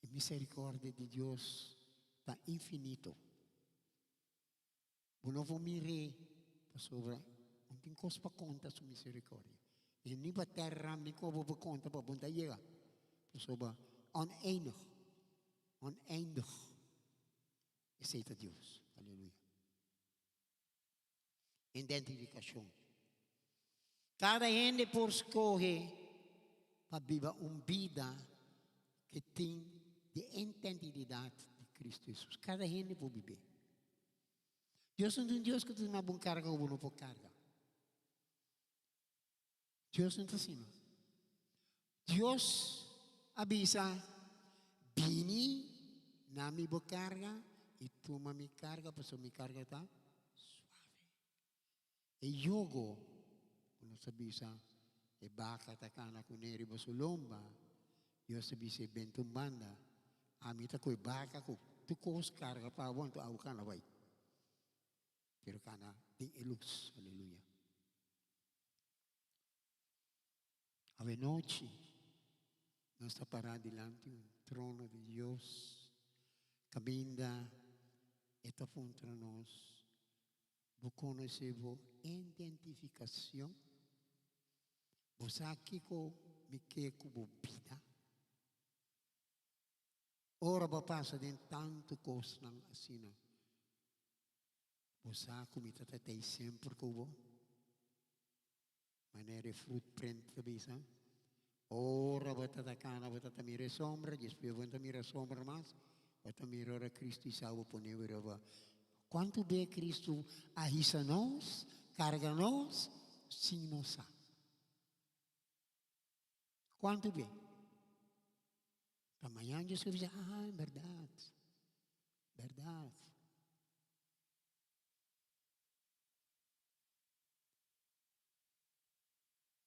E misericordia di Dios ta infinito. Bo no por mir'é, pasobra no tin kos pa konta su miserikordia. I ni pa tera ni kon bo por konta pa bo no ta yega, pasobra oneindig, oneindig, esei ta Dios. Aleluya. Identifikashon. Kada hende por skohe pa biba un bida ke tin di identidat di Kristu Hesus. Kada hende por bib'é. Dios no ta un Dios ku ta duna bo un karga ku bo no por karga. Dios no ta asina. Dios a bisa, Bini na mi bo karga i tuma mi karga, pasobra mi karga ta suave. E yogo ku nos ta bisa e baka ta kana kuné riba su lomba, Dios ta bisa e benta un banda, Ami ta ku e baka ku tur kos karga pa bo, anto abo kana bai. Pero kana den e lus. Aleluya. Awenochi nos ta pará dilanti un trono di Dios kaminda e ta puntra nos, Bo konosé bo identifikashon? Bo sa kiko mi ke ku bo bida? Ora bo a pasa den tantu kosnan asina, bo sa ku mi ta tat'ei semper ku bo? Manera e footprint ta bisa, ora bo ta ta kana bo ta ta mira e sombra, despues bo no ta mira sombra mas, bo ta mira ora Cristo hisa bo pone bo riba. Kuantu be Cristo a hisa nos, karga nos, sin nos sa? Kuantu be? Ta mañan Dios a bisa, ah, en berdad, berdad.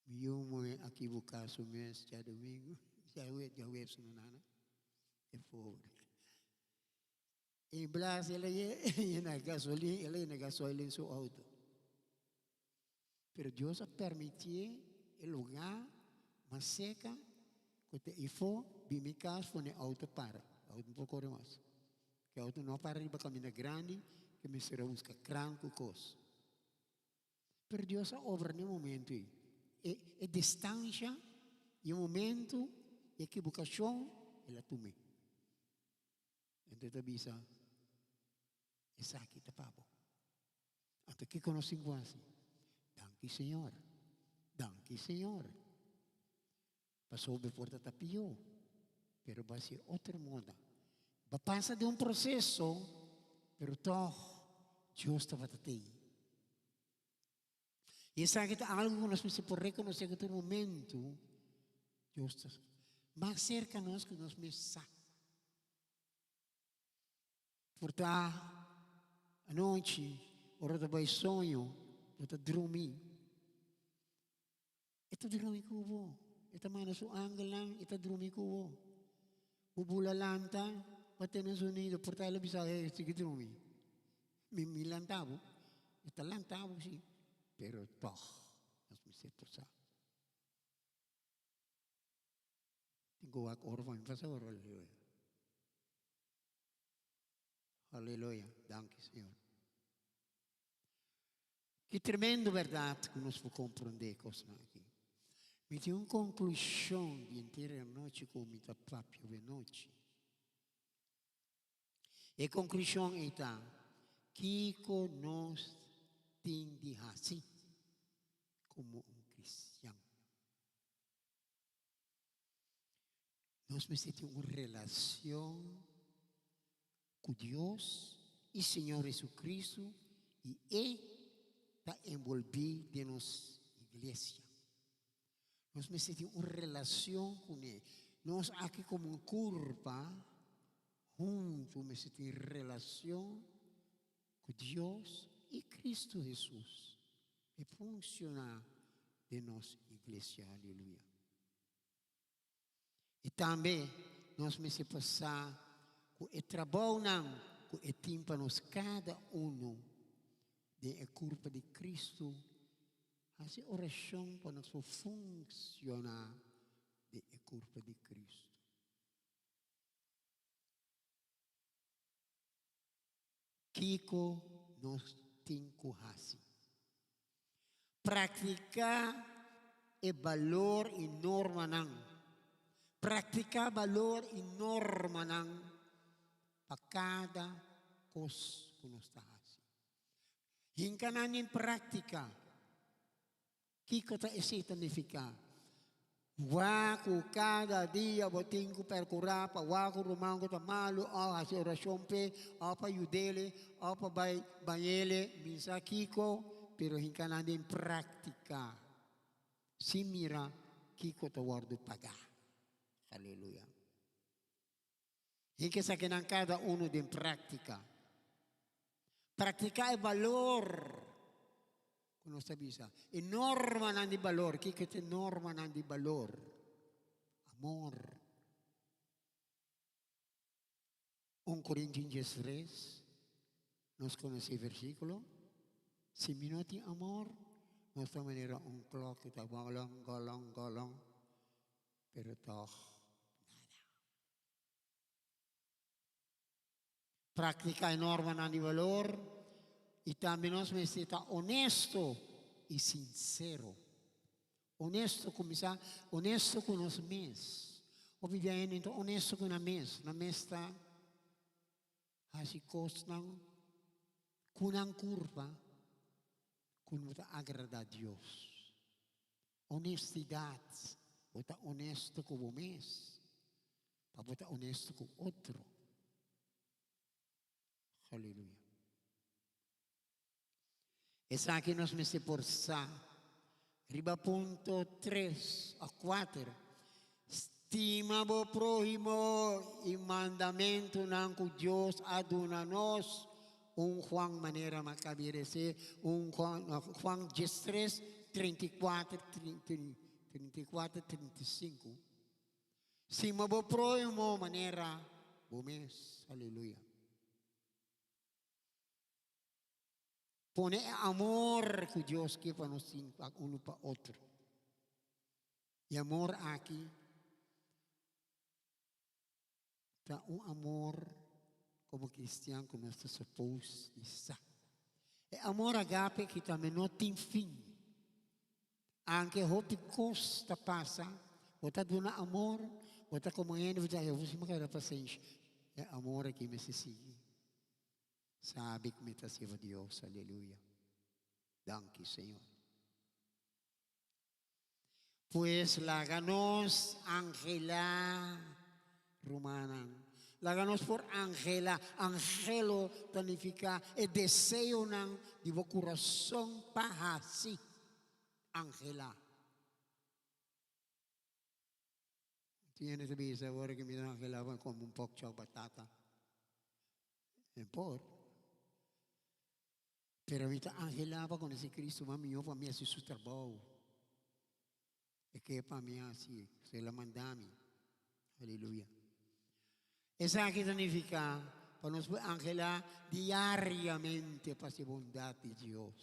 Mi yu muhé a kibuká su mes djadumingu, djaweps no nana, e pobre. En blas el a yena gasolin, el a yena gasoil den su auto. Pero Dios a permitié e lugá mas seka ku ta ifó bin mi kas pone e auto para. Auto no por kore mas. Ke auto no a para riba kaminda grandi ke mester a buska kran ku kos. Pero Dios a obra na e momento ei. E e distansha i e momento e ekibokashon el a tum'é. Anto e ta bisa, Esaki ta pa bo. Anto kiko nos tin ku hasi? Danki Señor. Danki Señor. Pasobra bo por ta ta pió, pero bo hasi otro moda. Bo pasa den un proseso, pero tòg Dios tabata tei. I esaki ta algu ku nos mester por rekonosé ku tur momentu Dios ta mas serka nos ku nos mes sa. Por ta anochi, ora ta bai soño, bo ta drumi. E ta drumi ku bo. E ta manda su angelnan, e ta drumi ku bo. Bo bula lanta, bo tene sonido, por ta el a bisa, hey, sigui drumi. Mi, mi lanta bo. E ta lanta bo, si. Pero tog, nos mester por sa. Tin ku wak oro pa mi pasa oro, aleluya. Aleluya, danki Señor. Ki tremendo bèrdat ku nos por komprondé e kosnan aki. Mi tin un konklushon di henter e anochi ku mi ta papia awenochi. E konklushon ei ta, Kiko nos tin di hasi komo un kristian? Nos mester tin un relacion cu Dios y Señor Jesucristo y E ta envolvi den nos iglesia. Nos mester tin un relacion cu Ne. Nos aki como un curpa hunto mester tin relacion cu Dios y Cristo Jesus e funciona den nos iglesia. Aleluya. I tambe nos mester por sa ku e trabounan ku e tin pa nos kada unu den e kurpa di Kristu, hasi orashon pa nos por funshoná den e kurpa di Kristu. Kiko nos tin ku hasi? Praktiká e balor i normanan. Praktiká balor i normanan pa kada kos ku nos ta hasi. Hinka nan den práktika. Kiko ta esei ta nifiká? Wak ku kada dia bo tin ku perkurá pa wak ku ruman ku ta malu òf hasi orashon p'e òf pa yud'é òf pa bai bañ'é, mi sa kiko, pero hinka nan den práktika sin mira kiko ta wòrdu pagá. Aleluya. Hinka esakinan kada unu den práktika. Praktiká e balor ku nos ta bisa. E normanan di balor. Kiko ta e normanan di balor? Amor. Un Korintion diestres, nos konosé e versíkulo. Si mi no tin amor, nos ta manera un klòk ku ta golon, golon, golon, pero tòg nada. Praktiká e normanan di balor i tambe nos mester ta onesto i sinsero. Onesto kuminsá onesto ku nos mes. Hopi bia hende no ta onesto ku nan mes. Nan mes ta hasi kosnan ku nan kurpa ku no ta agradá Dios. Honestidat, bo ta onesto ku bo mes, pa bo ta onesto ku otro. Haleluya. Esaki nos mester por sa. Riba punto tres òf kuater, stima bo próhimo i mandamentunan ku Dios a duna nos, un Juan manera mi a kabi resé, un Juan, Juan diestres, 34, 34, 35. Stima bo próhimo manera bo mes. Aleluya. Pone e amor ku Dios ke pa nos tin pa unu pa otro. E amor aki ta un amor komo kristian ku nos ta supos di sa. E amor agape ki tambe no tin fin. Anke hopi kos ta pasa, bo ta duna amor, bo ta komo hende, bo ta bisa, bo si keda pasenshi. E amor aki mester sigui. Sabi ku mi ta sirbi Dios, aleluya. Danki, Señor. Pues laga nos angelá, rumannan. Laga nos por angelá. Angelo ta nifiká e deseonan di bo kurason pa hasi. Angelá. Tin hende ta bisa ora ku mi ta angelá pa kome un pòk chòk batata. E por. Pero mi ta anhelá pa konosé Cristo mas mihó pa mi hasi su trabou. E ke pa mi hasi, so el a manda mi. Aleluya. Esaki ta nifiká pa nos por anhelá diariamente pa hasi bondat di Dios.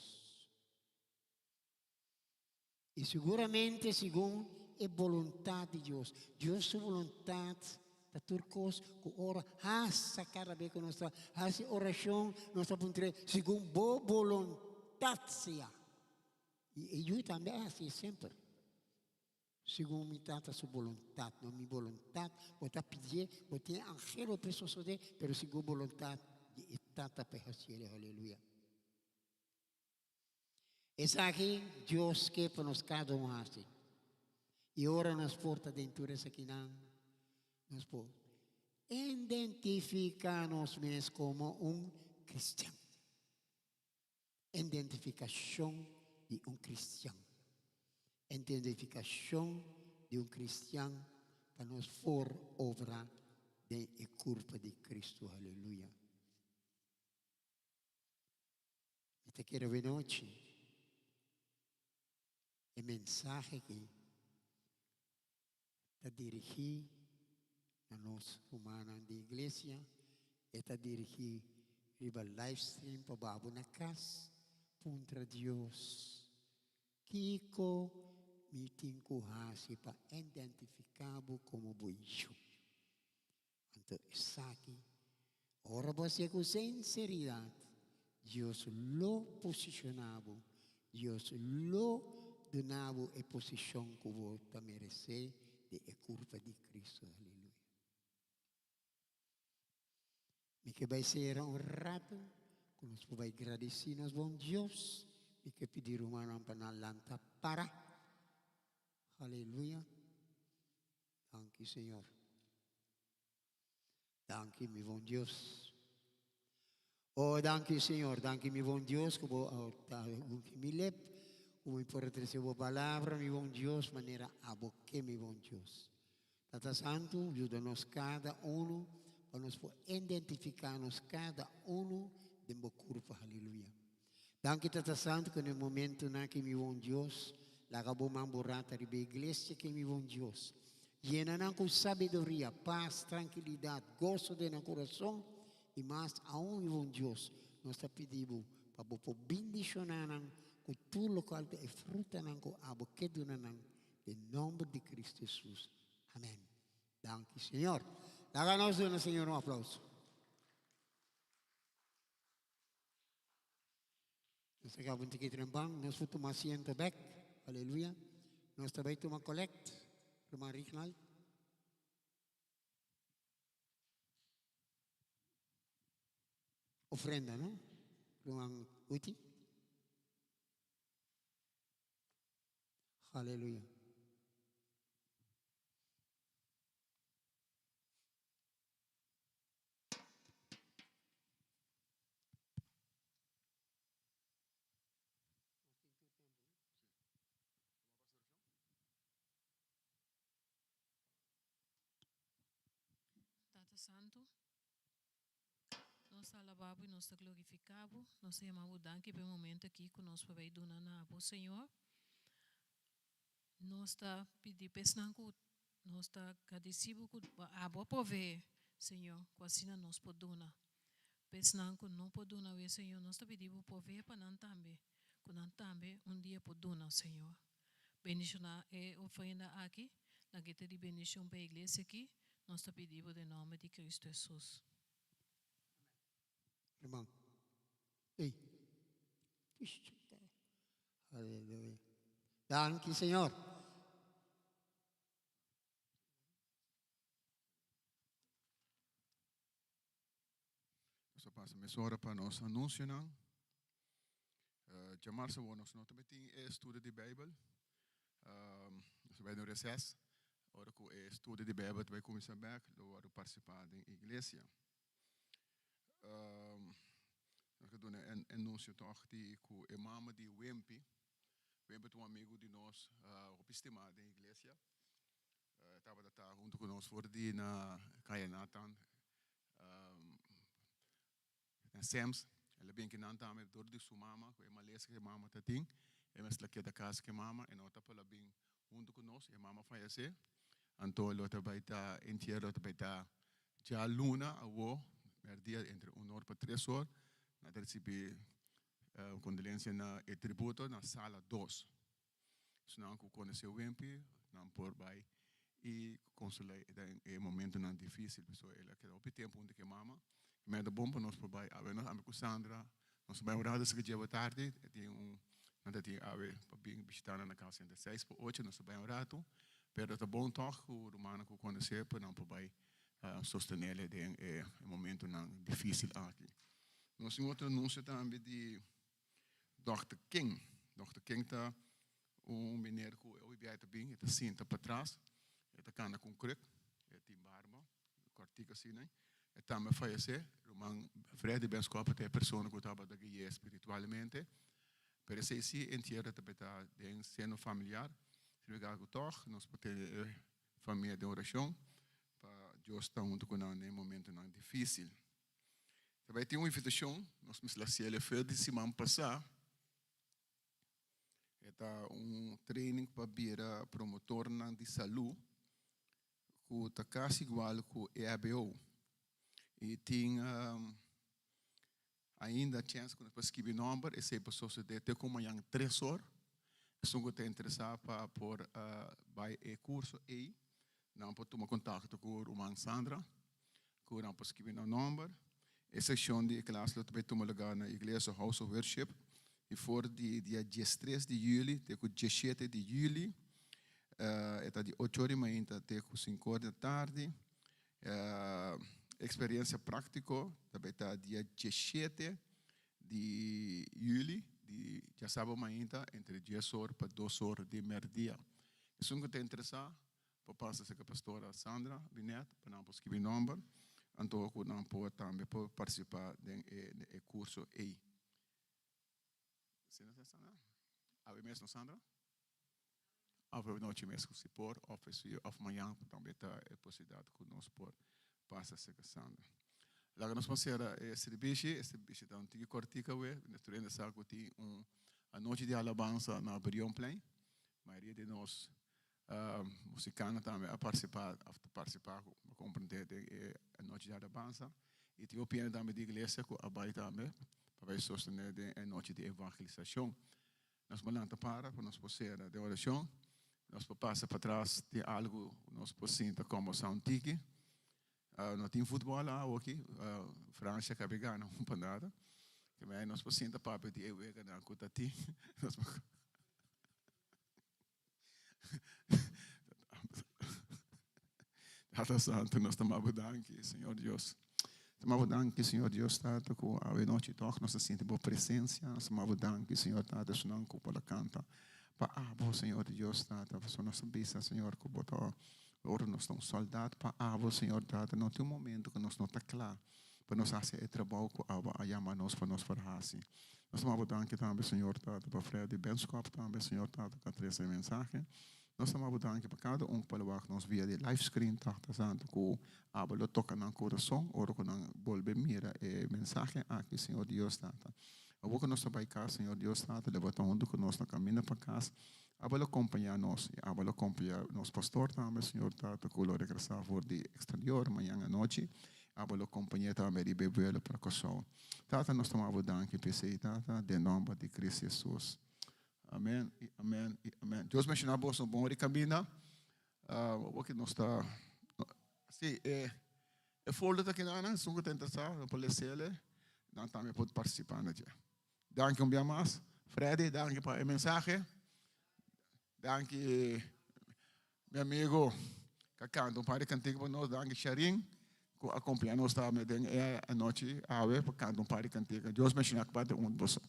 I seguramente segun e boluntat di Dios. Dios su boluntat ta tur kos ku ora hasta kada be ku nos ta hasi orashon nos ta puntr'é segun bo boluntat sea. I e yu tambe a hasi semper. Segun mi Tata su boluntat, no mi boluntat. Bo ta pidié, bo tin e angelo p'e sosodé, pero segun boluntat di e Tata p'e hasié. Aleluya. Esaki Dios ke pa nos kada un hasi. I ora nos por ta den tur esakinan, nos por identifiká nos mes komo un kristian. Identifikashon di un kristian. Identifikashon di un kristian pa nos for obra den e kurpa di Kristu. Haleluya. Mi ta kere awenochi e mensahe aki ta dirigí na nos rumannan di iglesia, e ta dirigí riba livestream pa babo na kas, puntra Dios, Kiko mi tin ku hasi pa identifiká bo komo bo yu? Anto esaki, ora bo hasié ku sinseridat, Dios lo posishoná bo, Dios lo duna bo e posishon ku bo ta meresé den e kurpa di Kristu. Aleluya. Mi ke bai sera un ratu ku nos por bai gradisí nos bon Dios. Mi ke pidi rumannan pa nan lanta para. Aleluya. Danki Señor. Danki mi bon Dios. Oh, danki Señor, danki mi bon Dios ku bo a ta ungi mi lep, ku mi por a trese bo palabra, mi bon Dios, manera abo ke mi bon Dios. Tata Santu, yuda nos kada unu pa nos por identifiká nos kada unu den bo kurpa. Haleluya. Danki Tata Santu ku na e momentunan aki mi bon Dios, laga bo man bo rata riba e iglesia aki mi bon Dios. Yena nan ku sabiduria, pas, trankilidat, goso den nan kurason i mas aun mi bon Dios, nos ta pidi bo pa bo por bindishoná nan ku tur lokual ta e frutanan ku abo ke duna nan Den nomber di Cristo Jesus. Amen. Danki Señor. Laga nos duna Señor un aplauso. Nos a gaba un tiki trempan. Nos por tuma asiento bek. Aleluya. Nos ta bay tuma collect. Ruman Rignald. Ofrenda, no? Ruman Uti. Haleluya.
Tata Santu, nos ta alabá bo i nos ta glorifiká bo. Nos ta yama bo danki pa e momento aki ku nos por bai duna na bo, Señor. Nos ta pidi pa esnan ku nos ta gradisí bo ku abo a proveé, Señor, ku asina nos por duna. Pa esnan ku no por duna awe, Señor, nos ta pidi bo proveé pa nan tambe, ku nan tambe un dia por duna, Señor. Bendishoná e ofrenda aki, laga e ta di bendishon pa e iglesia aki, nos ta pidi bo den nòmber di Kristu Hesus.
Herman. Ey. Aleluya. Danki, Señor.
Nos a pasa mesora pa nos anuncionan. Djamarsa awor nos no ta tin e estudio di Bijbel. Nos a bai den un reces. Ora cu e estudio di Bijbel ta bai cuminsa bek, lo worde participa den iglesia. Nos a duna e anuncio toch di cu e mama di Wempi, Wempi ta un amigo di nos hopi stima den iglesia. Tabata ta hunto cu nos for di na Kaya Nathan. Na Sems, el a bin kinan tambe dor di su mama, ku e malesa ku e mama ta tin, e mester a keda kas ku e mama, e no ta por a bin huntu ku nos, e mama fayesé, anto lo ta bai ta entiero lo ta bai ta djaluna awo mèrdia entre un or pa tres or, nan ta risibí kondolensia na e tributo na sala dos. Esnan ku konosé Wempi, nan por bai i konsolá e den e momentunan difísil. Pasobra el a keda hopi tempu huntu ku e mama. I mei ta bon pa nos por bai awe. Nos ami ku Sandra, nos a bai un rato esaki djeba tardi. E tin un, nan ta tin awe pa bin bishitá nan na kas entre seis pa ocho. Nos a bai un rato. Pero ta bon tòg ku rumannan ku konosé pa nan por bai sostené den e momentunan difísil aki. Nos tin otro anunsio tambe di Dòkter King. Dòkter King ta un meneer ku e hopi biaha ta bin, e ta sinta patras, e ta kanda ku un kruk, e tin barba, kòrtiku asina. E tambe a fayesé. Ruman Freddy Benskop ta e persona ku tabata gui'é spiritualmente. Pero esei sí entiero ta beta den seno familiar. Significa ku tòg nos por tene e famia den orashon pa Dios ta huntu ku nan den momentunan difísil. Ta bai tin un invitashon, nos mester a hasiel e fe di siman pasá. E ta un training pa bira promotornan di salú ku ta kasi igual ku EHBO. I tin ainda chèns ku nos por skibi nòmber, esei por sosodé te ku mañan tres or. Esun ku ta interesá pa por bai e kurso ei, nan por tuma kontakto ku ruman Sandra. Ku nan por skibi nan nòmber. E sekshon di e klas lo ta bai tuma lugá na Iglesia House of Worship i for di dia diestres di yüli te ku dieshete di yüli. E ta di ocho or di mainta te ku sinku or di tardi. Eksperensia práktiko ta bai ta dia dieshete di yüli di djasabra mainta entre dies or pa dos or di mèrdia. Esun ku ta interesá. Por pasa serka pastora Sandra Binet pa nan por skibi nòmber, anto ku nan por tambe por partisipá den e e kurso ei. Asina ta Sandra? Awe mes no Sandra? Awe nochi mes ku si por òf si òf mañan tambe ta e posibilidat ku nos por pasa serka Sandra. Laga nos por sera e sirbishi, e sirbishi ta un tiki kòrtiku awe, nos tur hende sa ku tin un anochi di alabansa na Brionplein, mayoria di nos Musikannan tambe a partisipá òf ta partisipá ku a komprendé den e anochi di alabansa. I tin hopi hende tambe di iglesia ku a bai tambe pa bai sostené den e anochi di evangelisashon. Nos por lanta para pa nos por sera den orashon. Nos por pasa patras tin algu ku nos por sinta kòmbersá un tiki. No tin futbòl awoki, Francia kabe gana un pa nada. Kemey nos por sinta papia di e weganan ku ta tin. Tata Santo, nos ta maba danki, Señor Dios. Ta maba danki, Señor Dios, Tata, ku awe nochi tòg nos ta sinti bo presensia. Nos ta maba danki, Señor Tata, esunnan ku por a kanta pa abo, Señor Dios, Tata. Pasobra nos ta bisa, Señor, ku bo ta ora nos ta un sòldat pa abo, Señor Tata, no tin un momento ku nos no ta kla pa nos hasi e trabou ku abo a yama nos pa nos por hasi. Nos ta maba danki tambe, Señor Tata, pa Freddy Benschop tambe, Señor Tata, ku a trese e mensahe. Nos ta maba danki pa kada un ku por a wak nos via di live screen, Tata Santu, ku abo lo toka nan kurason ora ku nan bolbe mira e mensahe aki, Señor Dios Tata. Awor ku nos ta bai kas, Señor Dios Tata, lo bo ta huntu ku nos na kaminda pa kas. Abo lo kompañá nos i abo lo kompañá nos pastor tambe, Señor Tata, ku lo regresá for di eksterior mañan anochi. Abo lo kompañ'é tambe riba e vuelo pa Kòrsou. Tata, nos ta maba danki p'esei, Tata, den nòmber di Cristo Jesus. Amèn i amèn i amèn. Dios benshoná boso bon ori kaminda. Awor ki nos ta, sí, e e folder ta kina, esun ku ta interesá lo por les'é, nan tambe por partisipá na dje. Danki un bia mas. Freddy, danki pa e mensahe. Danki mi amigo que canta un par de cantica pa nos. Danki Sharin ku a acompaña nos tambe den e anochi awe pa canta un par de cantica. Dios benshoná ku bate un boso.